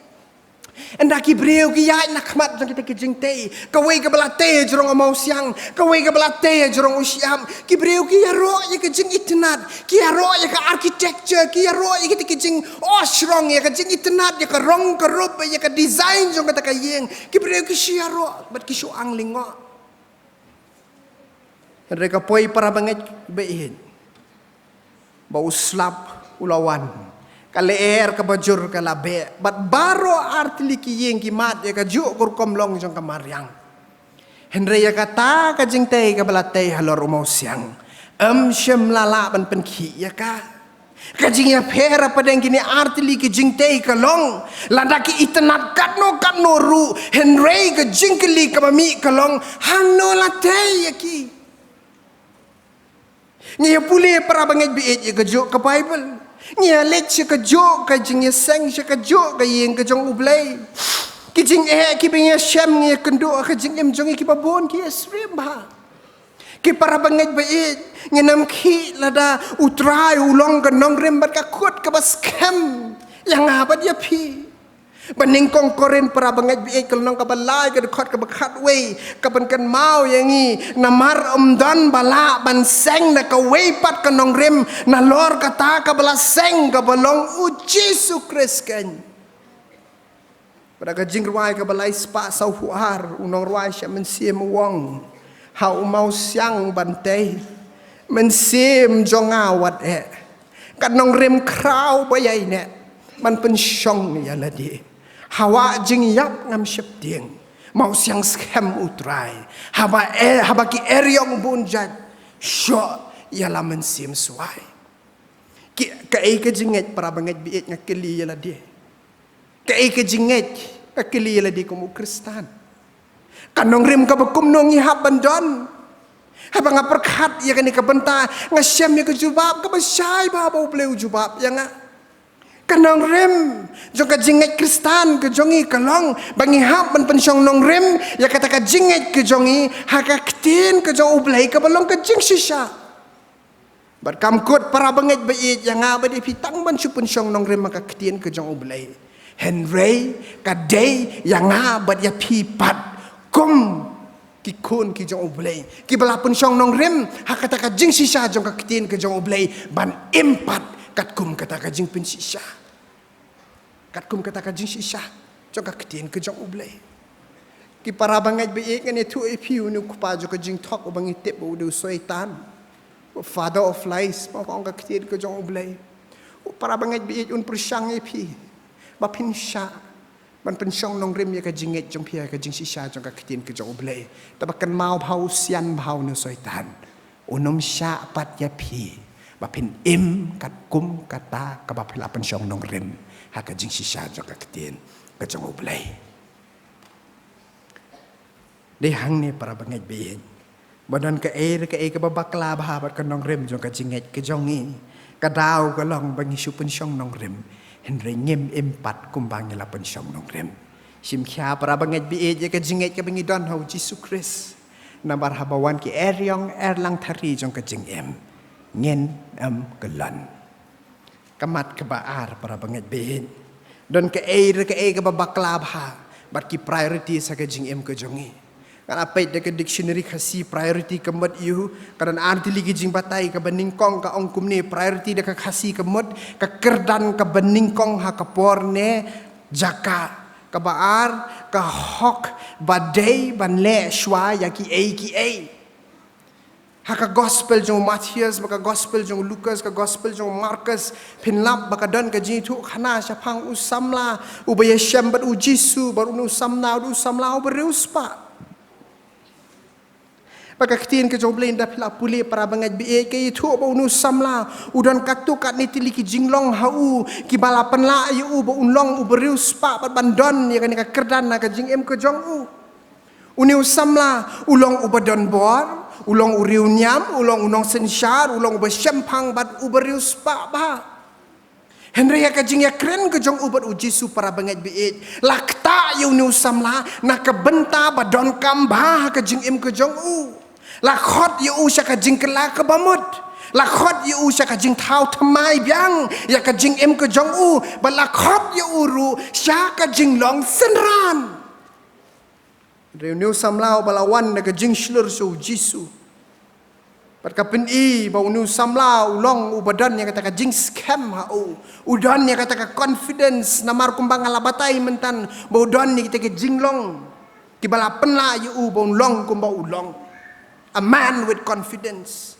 Ynda ki briew ki ïaid na khmat jong kita ki jingtei, kawei kaba la tei ha jrong u mawsiang, kawei kaba la tei ha jrong u shyiap, ki briew ki ïaroh ïa ka jingitynnad, ki ïaroh ïa ka architecture, ki ïaroh ïa kita ki jingohshrong, ïa ka jingitynnad, ïa ka rong ka rup, ïa ka design jong kata ka ïing. Ki briew ki shu ïaroh bad ki shu ang lyngngoh. Hynrei ka poi, para bangeit baieit, ba u slap u la wan, ka lyer kaba jur ka la beh, bad baroh ar tylli ki ïing ki mad ïa kajuh ka rukom long jong ka mariang. Hynrei ïa kata ka jingtei kaba la tei halor u mawsiang, ym shym la lah ban pynkhih ïa ka. Ka jingïapher hapdeng kine ar tylli ki jingtei ka long, lada ki itynnad katno katno ruh, hynrei ka jingkylli kaba mih ka long, hangno la tei ïa ki? Ngi ïa pule, para bangeit baieit, ïa kajuh ka Baibl. Ngi ïa leit sha kajuh ka jingïaseng, sha kajuh ka ïing ka jong U Blei. Ki jingeh kiba ngi ïashem, ngi ïakynduh ha ka jingim jong ngi, kiba bun ki ïasyriem bha. Ki para bangeit baieit, ngin ym khih lada U Trai u long ka nongrim bad ka kut kaba skhem ïa nga bad ïa phi. Ba nyngkong Korinth, para bangeit baieit, ka lynnong kaba lai, ka dkhot kaba khatwei, ka pynkynmaw ïa ngi, namar ym don ba lah ban seng da kawei pat ka nongrim nalor kata kaba la seng, kaba long U Jisu Khrist keiñ. Bad ha ka Jingrwai kaba lai spah sawphew ar, u nongrwai sha mynsiem u ong, ha u mawsiang ban tei, mynsiem jong nga wat eh. Ka nongrim khraw ba ïaineh ban pynshong ïa lade. Hawa jingïap ngam sheptieng, ma u siang skhem U Trai. Haba e, haba ki eriong bun jait, shoh ïa la mynsiem swai. Ki, kaei ka jingngeit para bangeit baieit nga kylli ïa lade? Kaei ka jingngeit nga kylli ïa lade kum u Khristan? Ka nongrim kaba kumno ngi hap ban don? Haba nga pyrkhat ïa kane ka bynta, nga shem ïa ka jubab kaba shai bha ba U Blei u jubab ïa nga. Ka nongrim jong ka jingngeit Khristan ka jong ngi ka long ba ngi hap ban pynshong nongrim ïa kata ka jingngeit ka jong ngi ha ka ktien ka jong U Blei kaba long ka jingshisha. Bad kam kut para bangeit baieit ïa nga bad ïa phi tang ban shu pynshong nongrim ha ka ktien ka jong U Blei. Hynrei ka dei ïa nga bad ïa phi pat kum ki khun ki jong U Blei, kiba la pynshong nongrim ha kata ka jingshisha jong ka ktien ka jong U Blei, ban im pat katkum kata ka jingpynshisha, katkum kata ka jingshisha jong ka ktien ka jong U Blei. Ki para bangeit baieit, ngan ïathuh ïa phi, une u kpa jong ka jingthok uba ngi tip ba u dei u Soitan, father of lies, ba ka ong ka ktien ka jong U Blei. Para bangeit baieit, un pyrshang ïa phi ba phin shah ban pynshong nongrim ïa ka jingngeit jong phi ha ka jingshisha jong ka ktien ka jong U Blei. Te ba kynmaw bha, u sian bha une u Soitan. Un ym shah pat ïa phi ba phin im katkum kata kaba phi la pynshong nongrim ha ka jingshisha jong ka ktien ka jong U Blei. Dei hangne para bangeit baieit, ba don kaei re kaei kaba bakla bha bad ka nongrim jong ka jingngeit ka jong ngi, ka daw ka long ba ngi shu pynshong nongrim, hynrei ngim im pat kumba ngi la pynshong nongrim. Shim khia para bangeit baieit ïa ka jingngeit kaba ngi don ha U Jisu Khrist. Namar haba wan ki eriong erlang thari jong ka jingim, ngin ym kyllon. Ka mat kaba ar para bangeit baieit, don kaei re kaei kaba bakla bha bad ki priorities ha ka jingim ka jong ngi. Nga la peit da ka dictionary Khasi, priority ka mut ïa u, ka don ar tylli ki jingbatai. Kaba nyngkong ka ong kumne, priority da ka Khasi ka mut ka kyrdan kaba nyngkong ha ka por ne jaka, kaba ar ka hok ba dei ban leh shuwa ïa kiei kiei. Ha ka gospel jong u Matthias, bad ka gospel jong u Lukas, ka gospel jong u Markus, phin lap ba ka don ka jingïathuhkhana shaphang u samla uba ïashem bad U Jisu, bad une u samla u dei u samla uba riewspah. Bad ka ktien ka jong U Blei, ynda phi la pule para bangeit baieit, ka ïathuh ba une u samla u don katto katne tylli ki jinglong ha u kiba la pynlah ïa u ba un long uba riewspah bad ban don ïa kane ka kyrdan ha ka jingim ka jong u. Une u samla u long uba don bor, u long u riewniam, u long u nongsynshar, u long uba shemphang bad uba riewspah bha. Hynrei ha ka jingïakren ka jong u bad U Jisu para bangeit baieit, la ktah ïa une u samla na ka bynta ba donkam bha ha ka jingim ka jong u. La khot ïa u sha ka jingkylla kaba mut. La khot ïa u sha ka jingthaw thymmai biang ïa ka jingim ka jong u, bad la khot ïa u ruh sha ka jinglong synran. Hynrei une u samla uba la wan da ka jingshlur sha U Jisu, bad ka pyni ba une u samla u long uba don ïa kata ka jingskhem ha u, u don ïa kata ka confidence, namar kumba nga la batai myntan, ba u don ïa kita ki jinglong kiba la pynlah ïa u ba un long kumba u long. A man with confidence.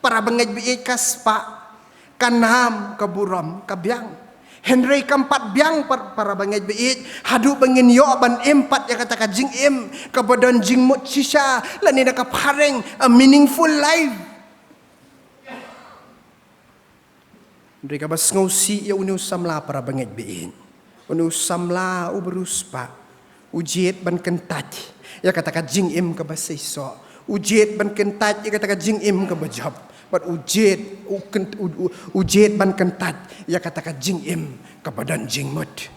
Para bangeit baieit, ka spah, ka nam, ka burom ka biang. Hynrei kam pat biang, par-, para bangeit baieit, haduh ba ngin ïoh ban im pat ïa kata ka jingim kaba don jingmut shisha, lane da ka phareng, a meaningful life. Hynrei kaba sngewsih ïa une u samla, para bangeit baieit, une u samla uba riewspah, u jied ban kyntait ïa kata ka jingim kaba seisoh. U jied ban kyntait ïa kata ka jingim kaba jop. Bad u jied, u kynt-, u, u, u jied ban kyntait ïa kata ka jingim kaba don jingmut.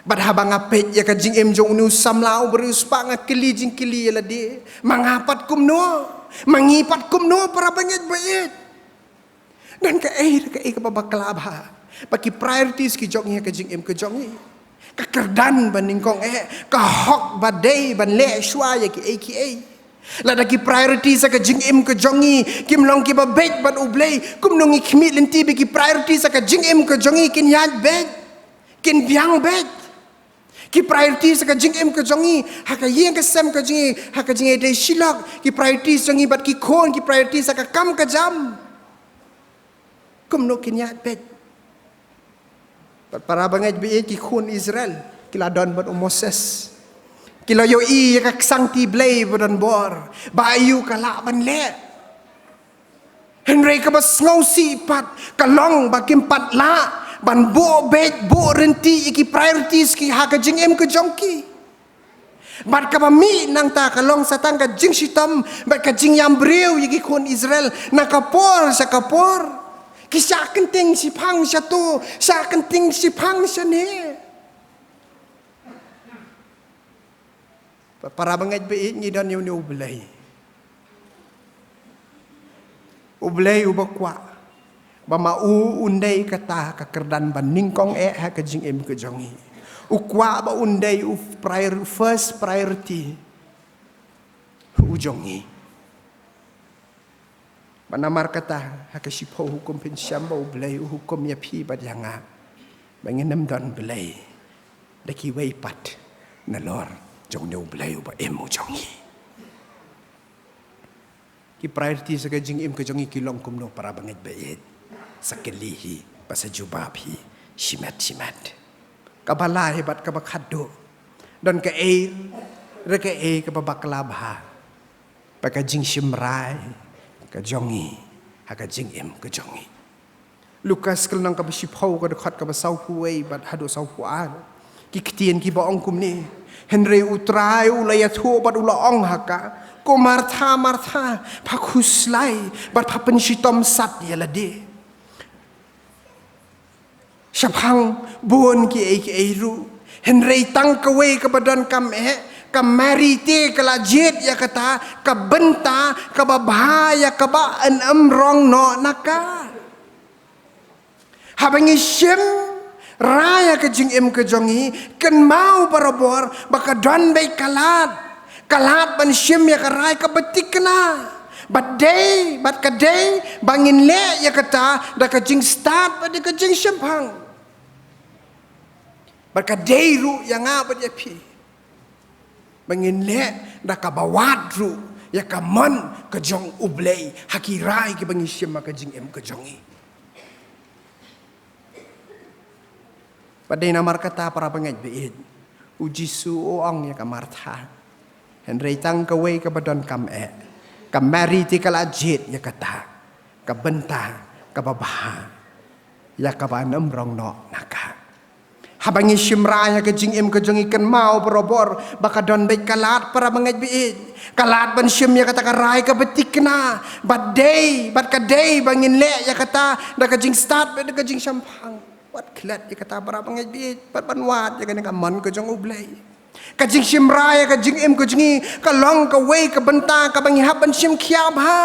Bad haba nga peit ïa ka jingim jong une u samla uba riewspah, nga kylli jingkylli ïa lade, ma nga pat kumno? Ma ngi pat kumno, para bangeit baieit? Don kaei re kaei kaba bakla bha bad ki priorities ki jong ngi ha ka jingim ka jong ngi. Ka kyrdan ba nyngkong eh, ka hok ba dei ban leh shuwa ïa kiei kiei. Lada ki priorities ha ka jingim ka jong ngi kim long kiba beit bad U Blei, kumno ngi khmih lynti ba ki priorities ha ka jingim ka jong ngi kin ïaid beit, kin biang beit? Ki priorities ha ka jingim ka jong ngi, ha ka ïing ka sem ka jong ngi, ha ka jingïadei shilok, ki priorities jong ngi bad ki khun, ki priorities ha ka kam ka jam, Kumno kin ïaid beit? Bad para bangeit baieit, ki khun Israel ki la don bad u Moses. Ki la ïohi ïa ka ksangkti Blei ba don bor ba aïu ka lah ban leh. Hynrei kaba sngewsih pat ka long ba kim pat lah ban buh beit, buh rynti ïa ki priorities ki ha ka jingim ka jong ki. Bad kaba mih nangta ka long sa tang ka jingshitom bad ka jingïam briew ïa ki khun Israel na ka por sha ka por. Ki shah kynting shiphang shato, shah kynting shiphang shane. Para bangeit baieit, ngi don ïa une U Blei. U Blei uba kwah ba ma u un dei kata ka kyrdan ba nyngkong eh ha ka jingim ka jong ngi. U kwah ba un dei u prior-, first priority u jong ngi. Bad namar kata ha ka shiphew Hukum phin shem ba U Blei u hukum ïa phi bad ïa nga ba ngin ym don blei da kiwei pat nalor jong une U Blei uba im u jong ngi. Ki priorities ha ka jingim ka jong ngi ki long kumno, para bangeit baieit? Sa kylli hi bad sa jubab hi shimet shimet. Kaba lai bad kaba khatduh, don kaei re kaei kaba bakla bha bad ka jingshim rai ka jong ngi ha ka jingim ka jong ngi. Lukas ka lynnong kaba shiphew, ka dkhot kaba sawphew wei bad haduh sawphew ar. Ki ktien kiba ong kumne: Hynrei U Trai u la ïathuh bad u la ong ha ka, ko Martha, Martha, pha khuslai bad pha pynshitom sat ïa lade shaphang bun kiei kiei ruh. Hynrei tang kawei kaba donkam eh, ka Mari te ka la jied ïa kata ka bynta kaba bha ïa kaba yn ym rong noh na ka. Haba ngi shim rai ha ka jingim ka jong ngi, kynmaw barabor ba ka don beit ka lad, ka lad ban shim ïa ka rai kaba thikna. Bad dei, bad ka dei ba ngin leh ïa kata da ka jingstad bad da ka jingshemphang. Bad ka dei ruh ïa nga bad ïa phi ba ngin leh da kaba wad ruh ïa ka mon ka jong U Blei ha ki rai kiba ngi shim ha ka jingim ka jong ngi. Bad dei namar kata, para bangeit baieit, U Jisu u ong ïa ka Martha: Hynrei tang kawei kaba donkam eh, ka Mari te ka la jied ïa kata ka bynta kaba bha ïa kaba yn ym rong noh na ka. Haba ngi shim rai ha ka jingim ka jong ngi, kynmaw barabor ba ka don beit ka lad, para bangeit baieit, ka lad ban shim ïa kata ka rai kaba thikna. Bad dei, bad ka dei ba ngin leh ïa kata da ka jingstad bad da ka jingshemphang. Wat klet ïa kata, para bangeit baieit, bad ban wad ïa kane ka mon ka jong U Blei. Ka jingshim rai ha ka jingim ka jong ngi ka long kawei ka bynta kaba ngi hap ban shim khia bha.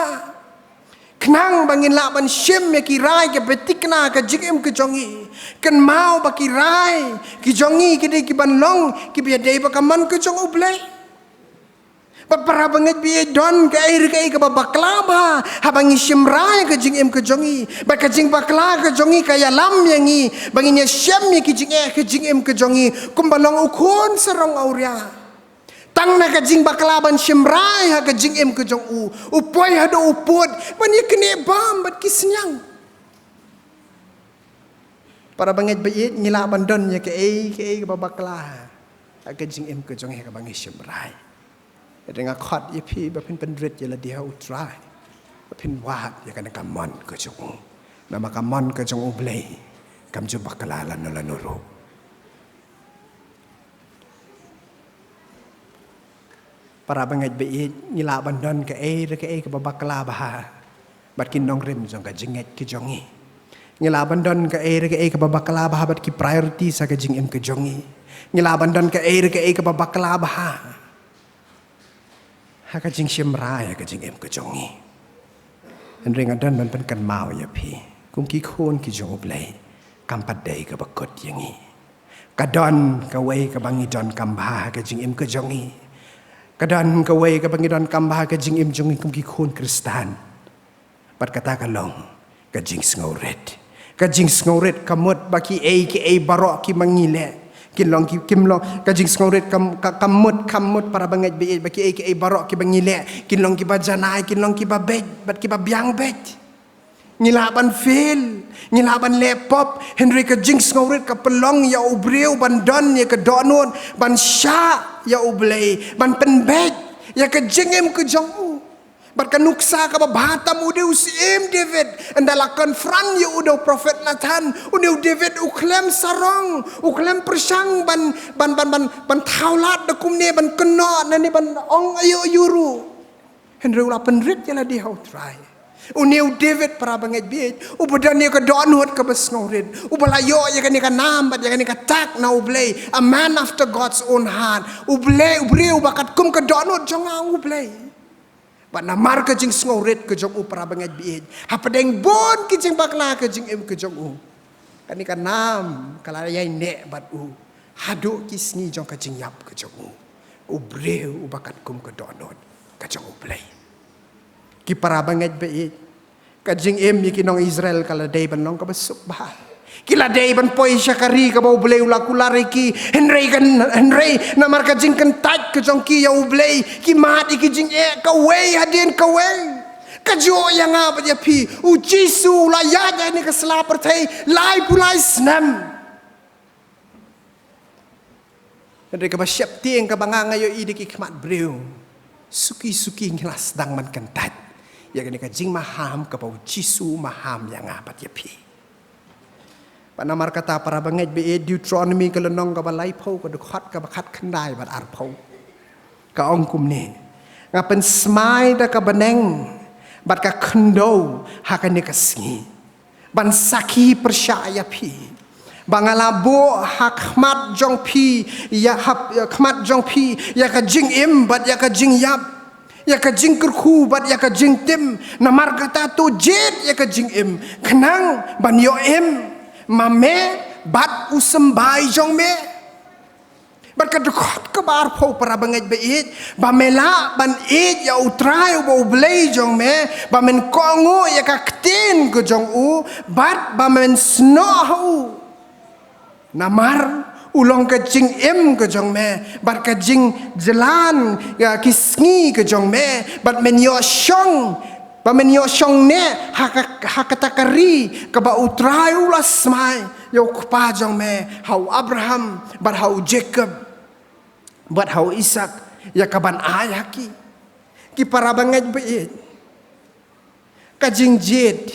Khnang ba ngin lah ban shim ïa ki rai kiba thikna ha ka jingim ka jong ngi. Kynmaw ba ki rai ki jong ngi ki dei ki ban long kiba ïadei bad ka mon ka jong U Blei. Bad para bangeit baieit, don kaei re kaei kaba bakla bha haba ngi shim rai ha ka jingim ka jong ngi. Bad ka jingbakla ka jong ngi ka ïalam ïa ngi ba ngin ïashem ïa ki jingeh ha ka jingim ka jong ngi kumba long u khun sarong awria. Tang na ka jingbakla ban shim rai ha ka jingim ka jong u, u poi haduh u pud ban ïaknieh bam bad ki sniang. Para bangeit baieit, ngi lah ban don ïa kaei kaei kaba bakla ha ka jingim ka jong ngi kaba ngi shim rai. Hynrei nga khot ïa phi ba phin pynrit ïa lade ha U Trai, ba phin wad ïa kane ka mon ka jong u. Namar ka mon ka jong U Blei kam ju bakla lano lano ruh. Para bangeit baieit, ngi lah ban don kaei re kaei kaba bakla bha bad ki nongrim jong ka jingngeit ka jong ngi. Ngi lah ban don kaei re kaei kaba bakla bha bad ki priorities ha ka jingim ka jong ngi. Ngi lah ban don kaei re kaei kaba bakla bha ha ka jingshim rai ha ka jingim ka jong ngi. Hynrei nga don ban pynkynmaw ïa phi kum ki khun ki jong U Blei, kam pat dei kaba kut ïa ngi. Ka don kawei kaba ngi donkam bha ha ka jingim ka jong ngi. Ka don kawei kaba ngi donkam bha ha ka jingim jong ngi kum ki khun Khristan. Bad kata ka long ka jingsngewrit. Ka jingsngewrit ka mut ba kiei kiei baroh kiba ngi leh kin long ki, kim long, ka jingsngewrit ka, ka, ka mut, ka mut, para bangeit baieit, ba kiei kiei baroh kiba ngi leh kin long kiba janai, kin long kiba beit bad kiba biang beit. Ngi lah ban fail, ngi lah ban leh pop, hynrei ka jingsngewrit ka pynlong ïa u briew ban don ïa ka dohnud ban shah ïa U Blei, ban pynbeit ïa ka jingim ka jong u. Bad ka nuksa kaba bha tam u dei u Syiem David, ynda la confront ïa u da u prophet Nathan, u dei u David u khlem sarong, u khlem pyrshang ban, ban, ban, ban, ban thaw lad da kumne, ban kynnoh, ne ban ong aïu aïu ruh. Hynrei u la pynrit ïa lade ha U Trai. Une u David, para bangeit baieit, uba don ïa ka dohnud kaba sngewrit, uba la ïoh ïa kane ka nam bad ïa kane ka tag na U Blei, a man after God's own heart. U Blei, u briew uba katkum ka dohnud jong nga, U Blei. Bad namar ka jingsngewrit ka jong u, para bangeit baieit, hapdeng bun ki jingbakla ka jingim ka jong u, kane ka nam ka la ïai neh bad u haduh ki sngi jong ka jingïap ka jong u. U briew uba katkum ka dohnud ka jong U Blei. Ki para bangeit baieit, ka jingim ïa ki nong Israel ka la dei ban long kaba suk bha. Ki la dei ban poi sha ka ri kaba U Blei u la kular ïa ki, hynrei kan, hynrei namar ka jingkyntait ka jong ki ïa U Blei, ki mad ïa ki jingeh kawei hadien kawei. Kajuh ïa nga bad ïa phi, U Jisu u la ïaid ha kane ka sla pyrthei laiphew lai snem. Hynrei kaba sheptieng kaba nga nga ïohi da ki khmat briew, suki suki ngi la sdang ban kyntait ïa kane ka jingmaham kaba U Jisu u maham ïa nga bad ïa phi. Bad namar kata, para bangeit baieit, Deuteronomy ka lynnong kaba laiphew, ka dkhot kaba khatkhyndai bad arphew, ka ong kumne: Nga pynsmai da ka bneng bad ka khyndew ha kane ka sngi ban sakhi pyrshah ïa phi, ba nga la buh ha khmat jong phi, ïa ha, ïa khmat jong phi, ïa ka jingim bad ïa ka jingïap, ïa ka jingkyrkhu bad ïa ka jingtim. Namar kata, to jied ïa ka jingim, khnang ban ïoh im ma me bad u symbai jong me. Bad ka dkhot kaba arphew, para bangeit baieit, ba me lah ban ïeit ïa U Trai uba U Blei jong me, ba men kohnguh ïa ka ktien ka jong u, bad ba men snoh ha u. Namar u long ka jingim ka jong me bad ka jingjlan ïa ki sngi ka jong me, bad men ïoh shong, ba men ïoh shong neh ha ka, ha kata ka ri kaba U Trai u la smai ïa u kpa jong me, ha u Abraham bad ha u Jacob bad ha u Isaak, ïa kaban ai ha ki. Ki para bangeit baieit, ka jingjied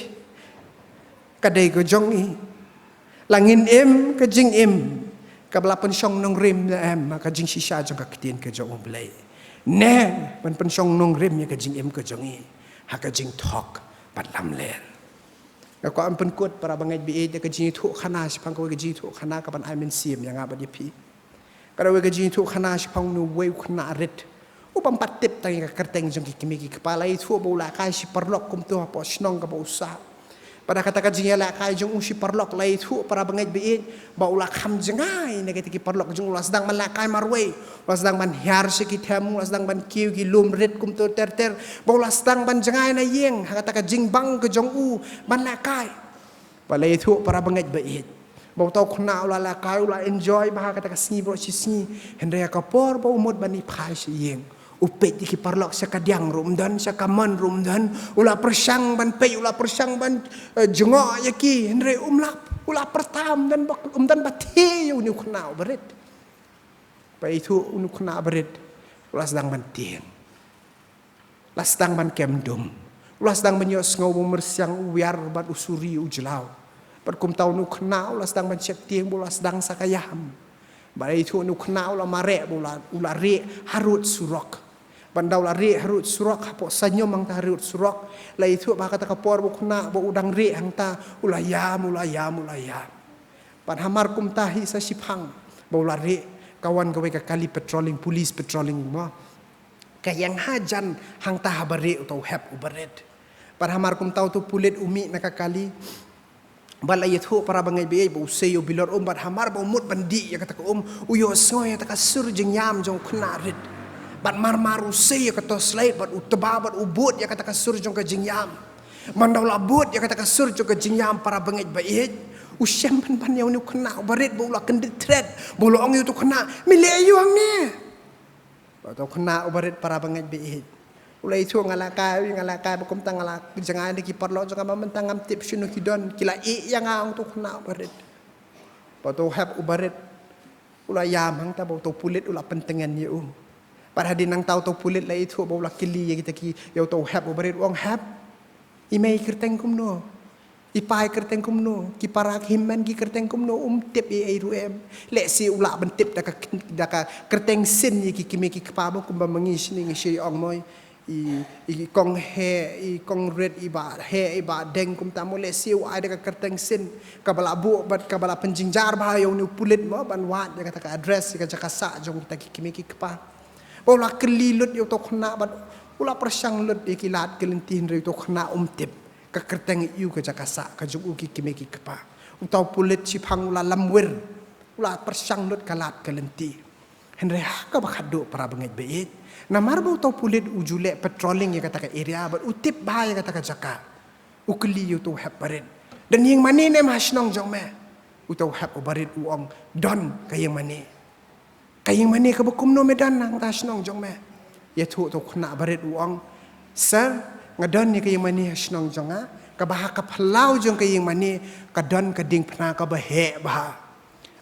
ka dei ka jong ngi. La ngin im ka jingim kaba la pynshong nongrim ne em ha ka jingshisha jong ka ktien ka jong U Blei, ne ban pynshong nongrim ïa ka jingim ka jong ngi ha ka jingthok bad lamler? Nga kwah ban pynkut, para bangeit baieit, ïa ka jingïathuhkhana shaphang kawei ka jingïathuhkhana kaban ai mynsiem ïa nga bad ïa phi. Ka dei kawei ka jingïathuhkhana shaphang uwei u khynnah rit uba ym pat tip tang ïa ka kyrteng jong ki kmie ki kpa. La ïathuh ba u lehkai shi paralok kumto hapoh shnong kaba u sah. Bad ha kata ka jingïalehkai jong u shi paralok, la ïathuh, para bangeit baieit, ba u la kham jngai na kita ki paralok jong u. U la sdang ban lehkai marwei, u la sdang ban hiar sha ki them, u la sdang ban kiew ki lum rit kumto ter ter, ba u la sdang ban jngai na ïing ha kata ka jingbang ka jong u ban lehkai. Ba la ïathuh, para bangeit baieit, ba uta u khynnah u la lehkai, u la enjoy bha kata ka sngi baroh shi sngi. Hynrei ha ka por ba u mut ban ïaphai sha ïing, u peit ïa ki paralok sha kadiang ruh ym don, sha kamon ruh ym don. U la pyrshang ban peit, u la pyrshang ban, eh, jngoh ïa ki, hynrei um lah, u la pyrta, ym don ba, ym don ba thiah ïa une u khynnah uba rit. Ba ïathuh, une u khynnah uba rit u la sdang ban tieng. La sdang ban kem dum. U la sdang ban ïohsngew ba u myrsiang, u wiar bad u suri, u jlaw. Bad kumta une u khynnah u la sdang ban sheptieng ba u la sdang sa ka ïam. Bad la ïathuh, une u khynnah u la mareh ba u la, u la rieh harud surok. Bad ynda u la rieh harud surok, hapoh saiñum hangta harud surok, la ïathuh ba ha kata ka por ba u khynnah ba u dang rieh hangta, u la ïam, u la ïam, u la ïam. Bad hamar kumta hi sa shiphang ba u la rieh, ka wan kawei ka kali patrolling, police patrolling mo. Ka ïeng hajan hangta haba rieh uta u hep uba rit. Bad hamar kumta uta u pulit u mih na ka kali. Bad la ïathuh, para bangeit baieit, ba u sei ïa u bilor um, bad hamar ba u mut ban dih ïa kata ka um, u ïohsngew ïa kata ka sur jingïam jong u khynnah rit. Bad mar mar u sei ïa ka torchlight bad u tba bad u bud ïa kata ka sur jong ka jingïam. Bad ynda u la bud ïa kata ka sur jong ka jingïam, para bangeit baieit, u shem pynban ïa une u khynnah uba rit ba u la kyndit thret, ba u la ong ïa uta u khynnah: Me leh aïu hangne? Bad uta u khynnah uba rit, para bangeit baieit, U la ïathuh, nga la kai, nga la kai, ba kumta nga la jngai da ki paralok jong nga, ba mynta ngam tip shano ki don, ki la ïeh ïa nga, ong uto u khynnah uba rit. Ba uto u hep uba rit u la ïam hangta, ba uto u pulit u la pyntngen ïa u. Bad hadien nangta uto u pulit la ïathuh, ba u la kylli ïa kita ki, ïa uto u hep uba rit, u ong, "Hep, i mei i kyrteng kumno? I pa i kyrteng kumno? Ki para ki hynmen ki kyrteng kumno? Um tip ei ei ruh em." Lehse u lah ban tip da ka, da ka kyrteng sien ïa ki kmie ki kpa, ba kumba ma ngi shane ngi shait ong, mo, i, i kong Heh, i kong Rit, i bah Heh, i bah Deng, kumta, mo. Lehse u ai da ka kyrteng sien kaba la buh bad kaba la pynjynjar bha ïa une u pulit, mo, ban wad ïa kata ka address, ïa ka jaka sah jong kita ki kmie ki kpa. Ba u la kylli lut ïa uto u khynnah bad u la pyrshang lut ïa ki lad ki lynti, hynrei uto u khynnah um tip ka kyrteng, ïa u, ka jaka sah ka jong u, ki kmie ki kpa. Uto u pulit shiphang u la lamwir, u la pyrshang lut ka lad ka lynti. Hynrei ha kaba khatduh, para bangeit baieit, namar ba uto u pulit u ju leh patrolling ïa kata ka area bad u tip bha ïa kata ka jaka, u kylli ïa uto u hep uba rit, "Don ïingmane ne em ha shnong jong me?" Uto u hep uba rit u ong, "Don ka ïingmane." "Ka ïingmane kaba kumno me don nangta ha shnong jong me?" Ïathuh uto u khynnah uba rit u ong, "Sir, nga don ïa ka ïingmane ha shnong jong nga, kaba ha ka phyllaw jong ka ïingmane ka don ka diengphna kaba heh bha."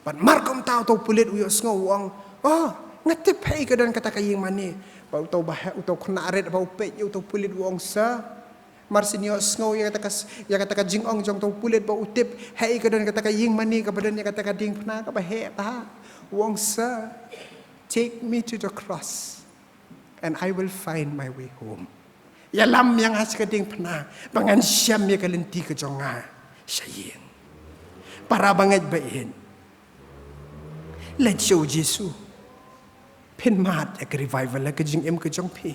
Bad mar kumta uto u pulit u ïohsngew u ong, "Oh, nga tip haei ka don kata ka ïingmane." Bad uto u bah, uto u khynnah rit ba u peit ïa uto u pulit u ong, "Sir, mar shen ïohsngew ïa kata ka s-, ïa kata ka jingong jong uto u pulit ba u tip haei ka don kata ka ïingmane kaba don ïa kata ka diengphna kaba heh bha." U ong, "Sir, take me to the cross and I will find my way home." Ïalam ïa nga sha ka diengphna ba ngan shem ïa ka lynti ka jong nga sha ïing. Para bangeit baieit, leit sha u Jisu. Phin mad ïa ka revival ha ka jingim ka jong phi.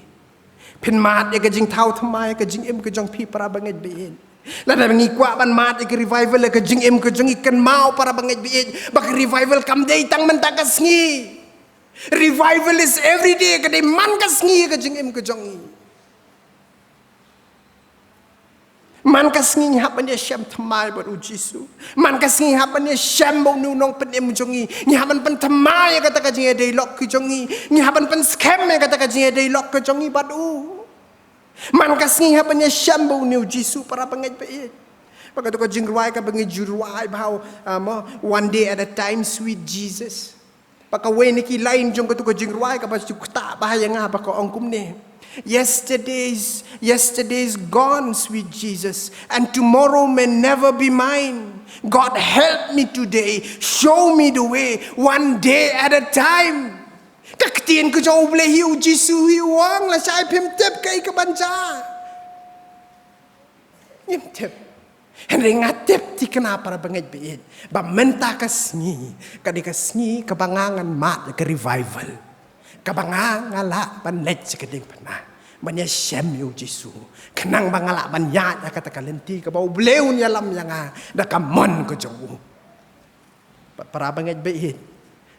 Phin mad ïa ka jingthaw thymmai ha ka jingim ka jong phi, para bangeit baieit. Lada ngi kwah ban mad ïa ka revival ha ka jingim ka jong ngi, kynmaw, para bangeit baieit, ba ka revival kam dei tang mynta ka sngi. Revival is every day, ka dei man ka sngi ha ka jingim ka jong ngi. Man ka sngi ngi hap ban ïashem thymmai bad u Jisu. Man ka sngi ngi hap ban ïashem bad une u nongpynim jong ngi. Ngi hap ban pynthymmai ïa kata ka jingïadei lok ka jong ngi. Ngi hap ban pynskhem ïa kata ka jingïadei lok ka jong ngi bad u. Man ka sngi ngi hap ban ïashem bad une u Jisu, para bangeit baieit. Bad kato ka jingrwai kaba ngi ju rwai bha, ah, mo, "One day at a time, sweet Jesus." Bad kawei na ki line jong kato ka jingrwai kaba ju ktah bha ïa nga, ba ka ong kumne: "Yesterday's, yesterday's gone, sweet Jesus, and tomorrow may never be mine. God, help me today, show me the way, one day at a time." Ka ktien ka jong U Blei hi, u Jisu hi u ong, lashai phim tip kaei kaban jia. Ngim tip. Hynrei nga tip thikna, para bangeit baieit, ba mynta ka sngi ka dei ka sngi kaba nga ngan mad ïa ka revival, kaba nga nga lah ban leit sha ka diengphna ban ïashem ïa u Jisu, khnang ba nga lah ban ïaid ïa kata ka lynti kaba U Blei un ïalam ïa nga da ka mon ka jong u. Bad para bangeit baieit,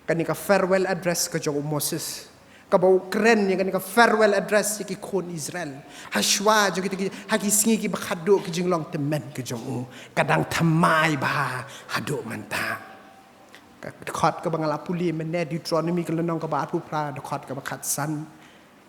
kane ka farewell address ka jong u Moses, kaba u kren ïa kane ka farewell address ïa ki khun Israel, ha shuwa jong kita ki, ha ki sngi kiba khatduh ki jinglong tymmen ki jong u, ka dang thymmai bha haduh mynta. Ka dkhot kaba nga la pule mynne, Deuteronomy ka lynnong kaba arphew phra, dkhot kaba khatsan,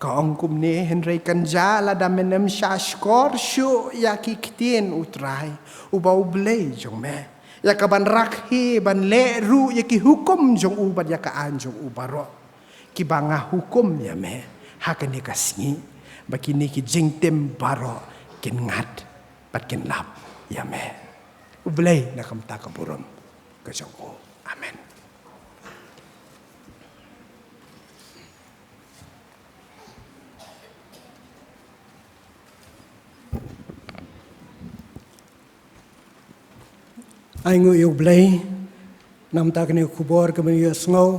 ka ong kumne: "Hynrei kan jia lada men ym shahshkor shuh ïa ki ktien U Trai uba U Blei jong me, ïa kaban rakhe ban leh ruh ïa ki hukum jong u bad ïa ka aiñ jong u baroh, kiba nga hukum ïa me ha kane ka sngi, ba kine ki jingtim baroh kin ngat bad kin lap ïa me." U Blei na ka bynta ka burom ka jong u. Amen. Ai nguh ïa U Blei namar kane ka khubor kaba ngi ïohsngew.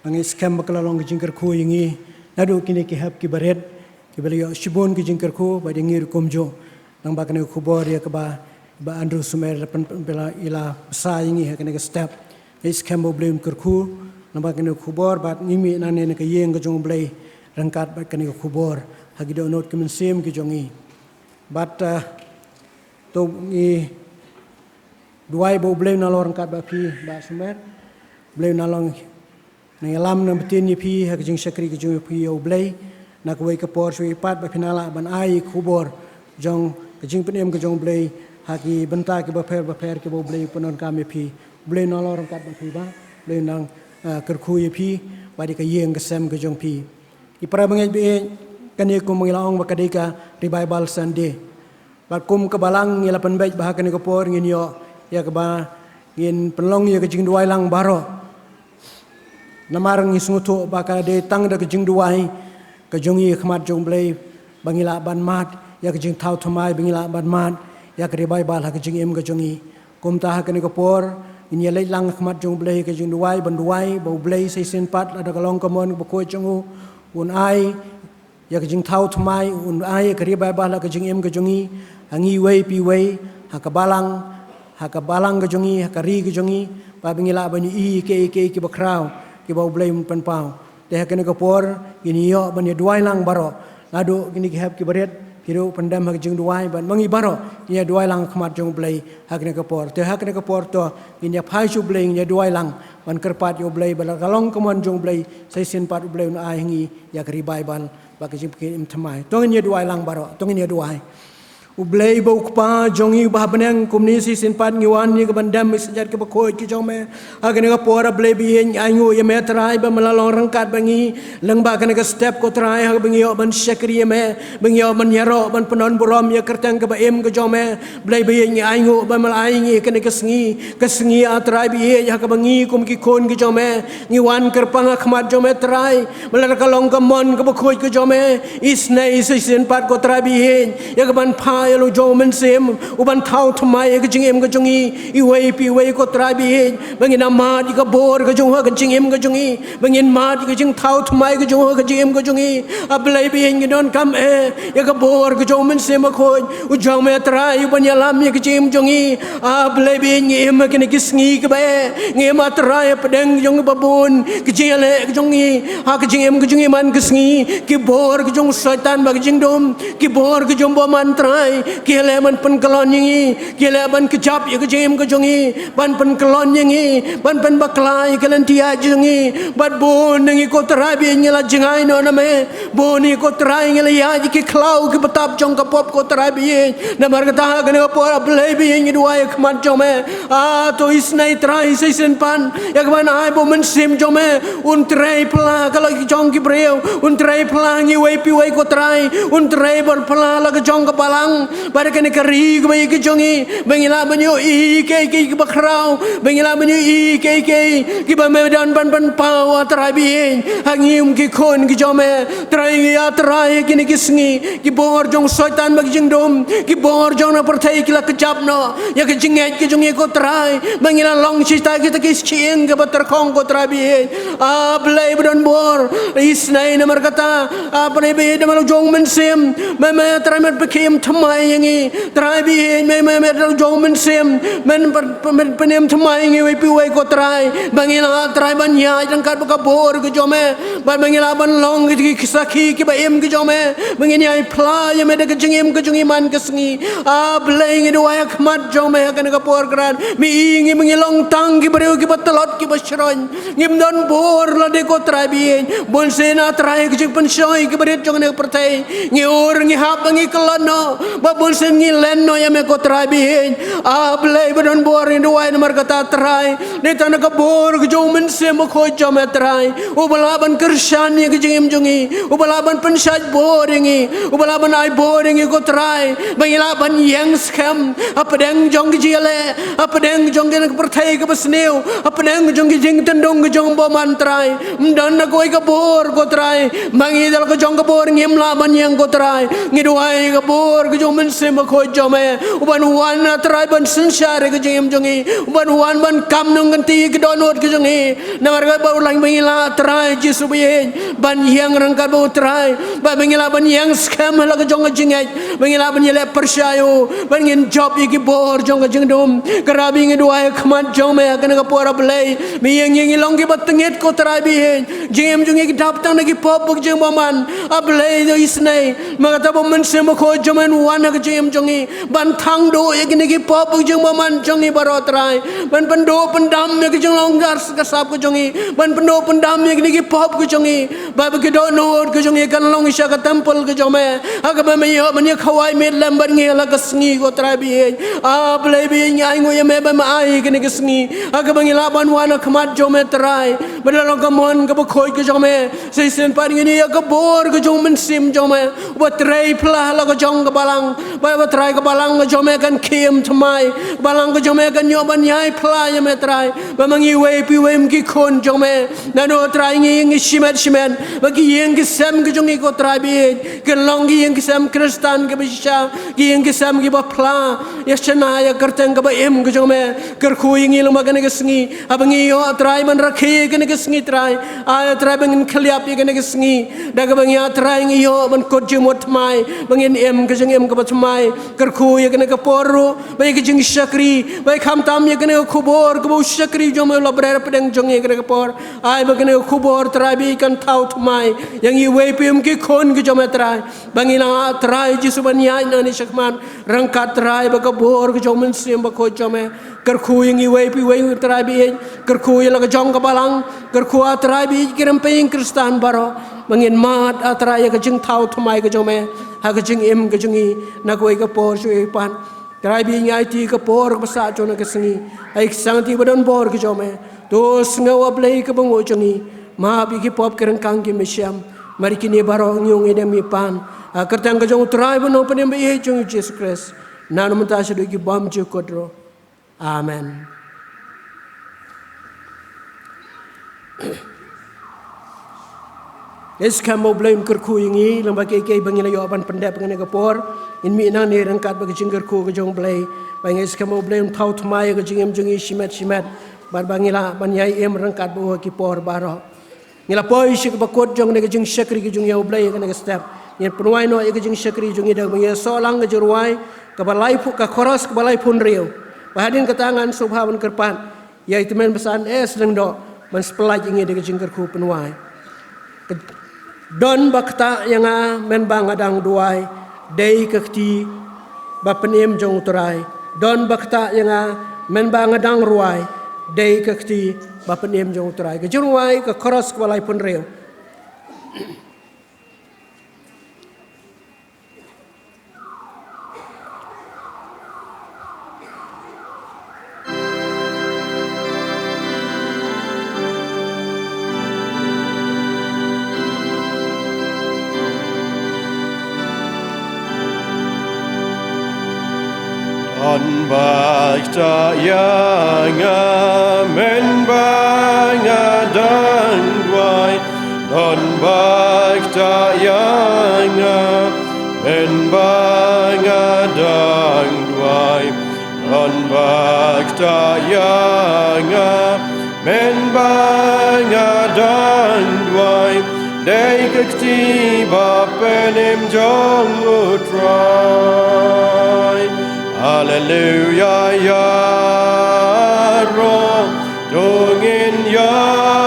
Nga ngeit skhem ba ka la long ka jingkyrkhu ïa ngi naduh kine ki hep kiba rit, kiba la ïoh shibun ki jingkyrkhu, bad ïa ngi ruh kumjuh. Namar kane ka khubor ïa kaba, ba Andrew Sumer la pyn, pyn, pyn, la, la bsa ïa ngi ha kane ka step. Nga ngeit skhem ba U Blei un kyrkhu namar kane ka khubor, bad ngi mih nangne na ka ïing ka jong U Blei ryngkat bad kane ka khubor ha ki dohnud ki mynsiem ki jong ngi. Bad, ah, to ngi duwai ba U Blei un nang long ryngkat bad phi, Bah Sumer. U Blei un nang long, nang ïalam, nang btin ïa phi ha ka jingshakri ka jong phi ïa U Blei. Na kawei ka por shuwa pat ba phin lah ban ai khubor jong ka jingpynim ka jong U Blei ha ki bynta kiba pher ba pher kiba U Blei u pyndonkam ïa phi. U Blei un long ryngkat bad phi bah, U Blei un nang, ah, kyrkhu ïa phi bad ïa ka ïing ka sem ka jong phi. Ki para bangeit ba ïeit, kane kum ngi la ong ba ka dei ka Revival Sunday. Bad kum ka balang ngi la pynbeit ba ha kane ka por ngin ïoh ïa kaba ngin pynlong ïa ka jingduwai lang baroh. Namar ngi sngewthuh ba ka dei tang da ka jingduwai ka jong ngi ha khmat jong U Blei ba ngi lah ban mad ïa ka jingthaw thymmai, ba ngi lah ban mad ïa ka revival ha ka jingim ka jong ngi. Kumta ha kane ka por ngin ïa leit lang ha khmat jong U Blei ha ka jingduwai, ban duwai ba U Blei sa shisien pat lada ka long ka mon kaba khuid jong u, un ai ïa ka jingthaw thymmai, un ai ïa ka revival ha ka jingim ka jong ngi, ha ngi iwei pa iwei, ha ka balang, ha ka balang ka jong ngi, ha ka ri ka jong ngi, ba ngi lah ban ïohi ïa kiei kiei kiba khraw kiba U Blei un pynpaw. Te ha kane ka por ngin ïoh ban ïa duwai lang baroh. Naduh kine ki hep kiba rit, ki ruh pyndem ha ka jingduwai, bad ma ngi baroh ngin ïa duwai lang ha khmat jong U Blei ha kane ka por. Te ha kane ka por to ngin ïa phai sha U Blei, ngin ïa duwai lang ban kyrpad ïa U Blei ba lada ka long ka mon jong U Blei sa shisien pat U Blei un ai ha ngi ïa ka revival bad ka jingpynim thymmai. To ngin ïa duwai lang baroh, to ngin ïa duwai. U Blei ba u Kpa jong ngi uba ha bneng, kumne sa shisien pat ngi wan ïa ka ban dem ïa ka jingkhuid ka jong me. Ha kane ka por A Blei ba ïeit, ngi ainguh ïa me Trai ba me la long ryngkat bad ngi lyngba kane ka step ko Trai, ha kaba ngi ïoh ban shakri ïa me, ba ngi ïoh ban ïaroh ban pyndon burom ïa ka kyrteng kaba im ka jong me. Blei ba ïeit, ngi ainguh ba me la ai ïa ngi kane ka sngi, ka sngi A Trai ba ïeit, ha kaba ngi kum ki khun ki jong me ngi wan kyrpang ha khmat jong me Trai, ba lada ka long ka mon kaba khuid ka jong me, isynei sa shisien pat ko Trai ba ïeit, ïa ka ban phah ïa la u jong u Mynsiem u ban thaw thymmai ïa ka jingim ka jong ngi iwei pa iwei ko Trai ba ïeit, ba ngin ïa mad ïa ka bor ka jong u ha ka jingim ka jong ngi, ba ngin mad ïa ka jingthaw thymmai ka jong u ha ka jingim ka jong ngi. A Blei ba ïeit, ngi donkam eh ïa ka bor ka jong u Mynsiem Bakhuid u jong me Trai, u ban ïalam ïa ka jingim jong ngi. A Blei ba ïeit, ngi im ha kine ki sngi kiba eh, ngi im A Trai hapdeng jong kiba bun ki jingïaleh ka jong ngi ha ka jingim ka jong ngi man ka sngi. Ki bor ka jong u Soitan bad ka jingdum, ki bor ka jong u bymman Trai, ki ïaleh ban pynkyllon ïa ngi, ki ïaleh ban kjap ïa ka jingim ka jong ngi, ban pynkyllon ïa ngi, ban pynbakla ïa ka lynti ïaid jong ngi. Bad bun na ngi ko Trai ba ïeit, ngi la jngai noh na me. Bun na ngi ko Trai ngi la ïaid ïa ki khlaw ki btap jong ka pop ko Trai ba ïeit. Namar kata ha kane ka por A Blei ba ïeit, ngi duwai ha khmat jong me. A to isynei Trai sa shisien pat ïa ka ban ai ba u Mynsiem jong me un trei pla ha la ka jong ki briew, un trei pla ha ngi iwei pa iwei ko Trai, un trei bor pla ha la ka jong ka balang bad ha kane ka ri kaba ïeit ka jong ngi, ba ngi lah ban ïohi ïa kiei kiei kiba khraw, ba ngi lah ban ïohi ïa kiei kiei kiba me don ban pynpaw A Trai ba ïeit, ha ngi kum ki khun ki jong me. Trai ngi A Trai ha kine ki sngi, ki bor jong u Soitan bad ka jingdum, ki bor jong na pyrthei ki la kjap noh ïa ka jingngeit ka jong ngi ko Trai, ba ngi la long shi tai kita ki shyieng kaba tyrkhong ko Trai ba ïeit. A Blei ba don bor, isynei namar kata, A Blei ba ïeit, namar la u jong u Mynsiem, me me Trai men pynkynim thymmai ïa ngi. Trai ba ïeit, me me me la u jong u Mynsiem, men pyn-, pyn-, men pynim thymmai ïa ngi iwei pa iwei ko Trai, ba ngi lah Trai ban ïaid ryngkat bad ka bor ka jong me, bad ba ngi lah ban long ki, ki sakhi kiba im ki jong me, ba ngin ïai phla ïa me da ka jingim ka jong ngi man ka sngi. A Blei ngi duwai ha khmat jong me ha kane ka por Trai, me ïohi ïa ngi ba ngi long tang ki briew kiba tlot kiba shroin. Ngim don bor lade ko Trai ba ïeit. Bunsien A Trai ka jingpynshoi kiba rit jong kane ka pyrthei, ngi ur ngi hap ba ngi kyllon noh, bad bunsien ngi len noh ïa me ko Trai ba ïeit. A Blei ba don bor, ngi duwai namar kata Trai, dei tang na ka bor ka jong u Mynsiem Bakhuid jong me Trai, uba lah ban kyrshan ïa ka jingim jong ngi, uba lah ban pynshait bor ïa ngi, uba lah ban ai bor ïa ngi ko Trai, ba ngi lah ban ïeng skhem hapdeng jong ka jingïaleh, hapdeng jong ka pyrthei kaba sniew, hapdeng jong ka jingtynrong ka jong u bymman Trai. Ym don na kawei ka bor ko Trai, ma ngi da la ka jong ka bor ngim lah ban ïeng ko Trai. Ngi duwai ka bor ka jong u Mynsiem Bakhuid jong me, u ban wan A Trai ban synshar ïa ka jingim jong ngi, u ban wan ban kam nongkynti ïa ka dohnud ka jong ngi. Namar kata ba u lah ba ngi lah Trai Jisu ba ïeit ban ïeng ryngkat bad u Trai, ba ngi lah ban ïeng skhem ha la ka jong ka jingngeit, ba ngi lah ban ïaleh pyrshah ïa u, ba ngin jop ïa ki bor jong ka jingdum. Ka Rabbi ngi duwai ha khmat jong me ha kane ka por A Blei, me ïohi ïa ngi long kiba tyngeh ko Trai ba ïeit. Jingim jong ngi ki dap tang na ki pop bad ka jingbymman. A Blei to isynei, namar kata ba u Mynsiem Bakhuid jong me un na ka jingim jong ngi, ban thang duh ïa kine ki pop ka jingbymman jong ngi baroh Trai, ban pynduh pyndam ïa ka jinglong ka sap ka jong ngi, ban pynduh pyndam ïa kine ki pop ka jong ngi, ba ba ki dohnud ka jong ngi kan long sha ka temple ka jong me, ha kaba me ïoh ban ïa khawai miet lem bad ngi la ka sngi ko Trai ba ïeit. A Blei ba ïeit, ngi ai nguh ïa me ba me ai kane ka sngi ha kaba ngi lah ban wan ha khmat jong me Trai, bad la long ka mon kaba khuid ka jong me. Sa shisien pat ngin ïoh ïa ka bor ka jong u Mynsiem jong me, uba trei phla la ka jong ka balang, ba ba Trai ka balang ka jong me kan khim thymmai, ka balang ka jong me kan ïoh ban ïai phla ïa me Trai, ba ma ngi iwei pa iwei kum ki khun jong me. Naduh Trai ngi ngi shimet shimet ba ki ïing ki sem ka jong ngi ko Trai ba ïeit, kin long ki ïing ki sem Khristan kiba shisha, ki ïing ki sem kiba phla ïa shynna ïa ka kyrteng kaba im ka jong me. Kyrkhu ïa ngi lyngba kane ka sngi, haba ngi ïoh Trai ban rakhe ïa kane ka sngi Trai, ai Trai ba ngin khylliap ïa kane ka sngi, da kaba ngi ïa Trai ngi ïoh ban kut jingmut thymmai, ba ngin im ka jingim kaba thymmai. Kyrkhu ïa kane ka por ruh ba ïa ka jingshakri, ba ïa khamtam ïa kane ka khubor kaba u shakri jong me u la bret hapdeng jong ngi ïa kane ka por. Ai ba kane ka khubor Trai ba ïeit kan thaw thymmai ïa ngi iwei pa iwei kum ki khun ki jong me Trai, ba ngi lah Trai Jisu ban ïaid nangne shakhmat ryngkat Trai bad ka bor ka jong u Mynsiem Bakhuid jong me. Kyrkhu ïa ngi iwei pa iwei Trai ba ïeit, kyrkhu ïa la ka jong ka balang, kyrkhu A Trai ba ïeit ki rympei ïing Khristan baroh, ba ngin mad A Trai ïa ka jingthaw thymmai ka jong me ha ka jingim ka jong ngi na kawei ka por sha kawei pat. Trai ba ïeit, ngi aiti ka por kaba sah jong kane ka sngi ha ka jingïaseng ba don bor ka jong me. To sngew A Blei ka bynriew jong ngi, map ïa ki pop ki ryngkang ki mynsiem. Mar kine baroh ngi ong ngi dem ngi pan ha ka kyrteng ka jong U Trai bad U Nongpynim ba ïeit jong ngi Jisu Khrist, naduh mynta shaduh ki bymjukut ruh. Amen. Ngi skhem ba U Blei un kyrkhu ïa ngi lyngba kiei kiei ba ngi la ïoh ban pyndep ha kane ka por. Ngin mih nangne ryngkat bad ka jingkyrkhu ka jong U Blei, ba ngi skhem ba U Blei un thaw thymmai ïa ka jingim jong ngi shimet shimet, bad ba ngi lah ban ïai im ryngkat bad u ha ki por baroh. Ngi la poi sha kaba kut jong kane ka jingshakri ka jong ngi ïa U Blei ha kane ka step. Ngin pynwai noh ïa ka jingshakri jong ngi da kaba ngi ïa soh lang ka jingrwai kaba laiphew, ka chorus kaba laiphew hynriew. Bad hadien kata ngan sngewbha ban kyrpad ïa i tymmen basan S Lyngdoh ban sa pyllait ïa ngi da ka jingkyrkhu pynwai. Don ba ktah ïa nga, men ba nga dang duwai, dei ka kti ba pynim jong U Trai. Don ba ktah ïa nga, men ba nga dang rwai, dei ka kti ba pynim jong U Trai. Ka jingrwai, ka chorus kaba laiphew hynriew. Don ba ktah ïa nga, men ba nga dang duwai. Don ba ktah ïa nga, men ba nga dang duwai. Don ba ktah ïa nga, men ba nga dang duwai, dei ka kti ba pynim jong U Trai. Haleluya, ïaroh, to ngin ïaroh.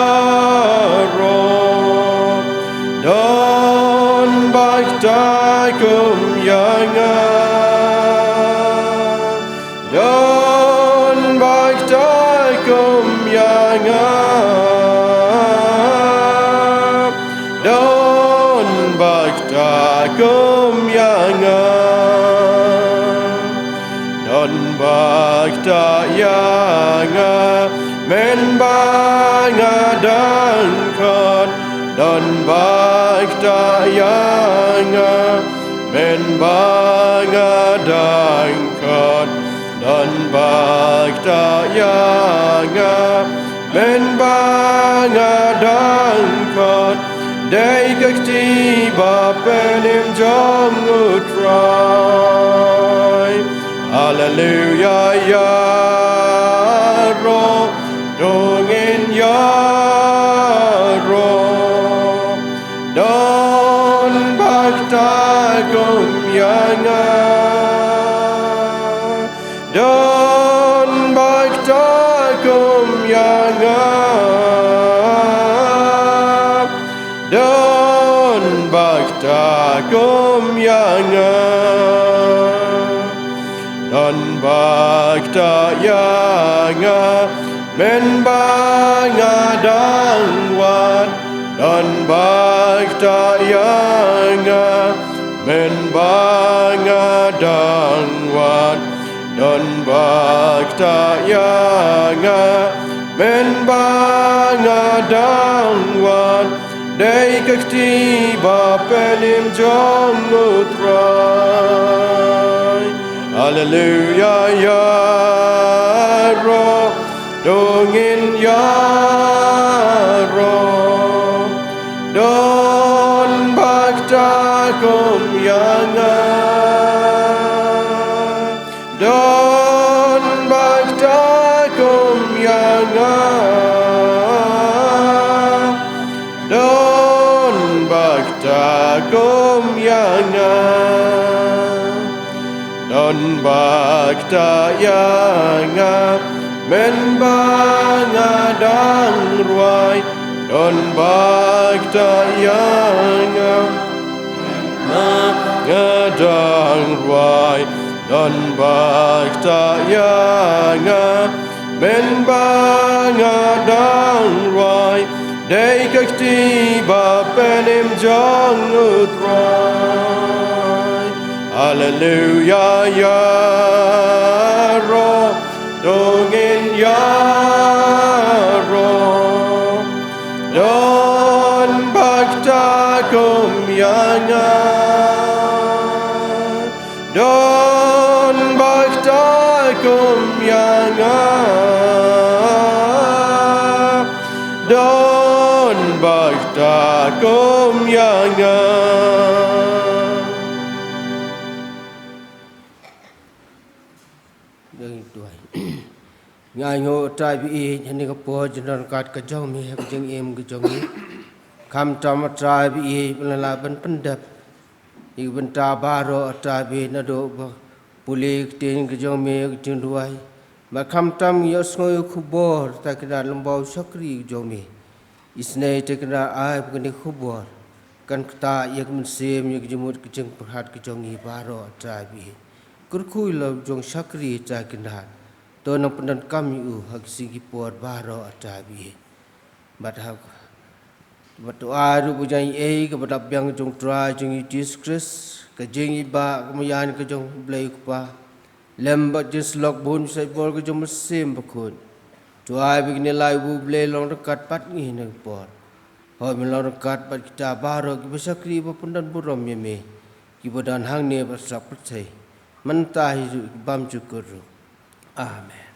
Don ba ktah kum ïa nga. Don ba ktah kum ïa nga. Don ba ktah kum ïa nga. Don ba ktah ïa nga, men ba nga dang khot. Don ba ktah ïa nga, men ba nga dang khot. Don ba ktah ïa nga, men ba nga dang khot, dei ka kti ba pynim jong U Trai. Haleluya, ïaroh, to ngin ïaroh. Don ba ktah kum ïa nga. Don ba ktah kum ïa nga. Don ba ktah kum ïa nga. Bakta ïa nga, mynba nga dang wad. Don bakta ïa nga, mynba nga dang wad. Don bakta ïa nga, mynba nga dang wad. Dei ka kti ba pynim jong U Trai. Haleluya, ïaroh, to ngin ïaroh. Don bakta kum ïa nga. Don bakta kum ïa nga. Don bakta kum ïa nga. Don bakta ïa nga, mynba nga dang rwai. Don bakta ïa nga, mynba nga dang rwai. Don bakta ïa nga, mynba nga dang rwai. Dei ka kti ba pynim jong U Trai. Haleluya, ïaroh, to ngin ïaroh. Don bakta kum ïa nga. Don bakta kum ïa nga. Don bakta kum ïa nga. Dang tuai. Nga ai nguh, Trai ba ïeit, ha kane ka por jingdon ryngkat ka jong me ha ka jingim ka jong ngi. Khamtam, Trai ba ïeit, ba la lah ban pyndep ïa ki bynta baroh, Trai ba ïeit, naduh ba pule ka ktien ka jong me ha ka jingduwai. Bad khamtam ngi ïohsngew ïa ka khubor, Trai, kynrad lyngba u shakri ka jong me. Isynei, Trai, kynrad, ai ba kane ka khubor kan ktah ïa ka mynsiem, ïa ka jingmut ka jingpyrkhat ka jong ngi baroh, Trai ba ïeit. Kyrkhu ïa la u jong u shakri, Trai, kynrad. To nang pyndonkam ïa u ha ki sngi ki por baroh, Trai ba ïeit. Bad ha, bad to ai ruh ba ka jingaiei kaba dap biang jong u Trai jong ngi Jisu Khrist, ka jingïeit bad ka maïan ka jong U Blei U Kpa, lem bad ka jingsyllok bun basaitbor ka jong U Mynsiem Bakhuid. To ai ba kine lai ba U Blei long ryngkat bad ngi ha kane ka por. Hooid, me long ryngkat bad kita baroh kiba shakri ba pyndonburom ïa me, kiba don hangne bad sha pyrthei, mynta hi ruh, ki bymjukut ruh. Amen.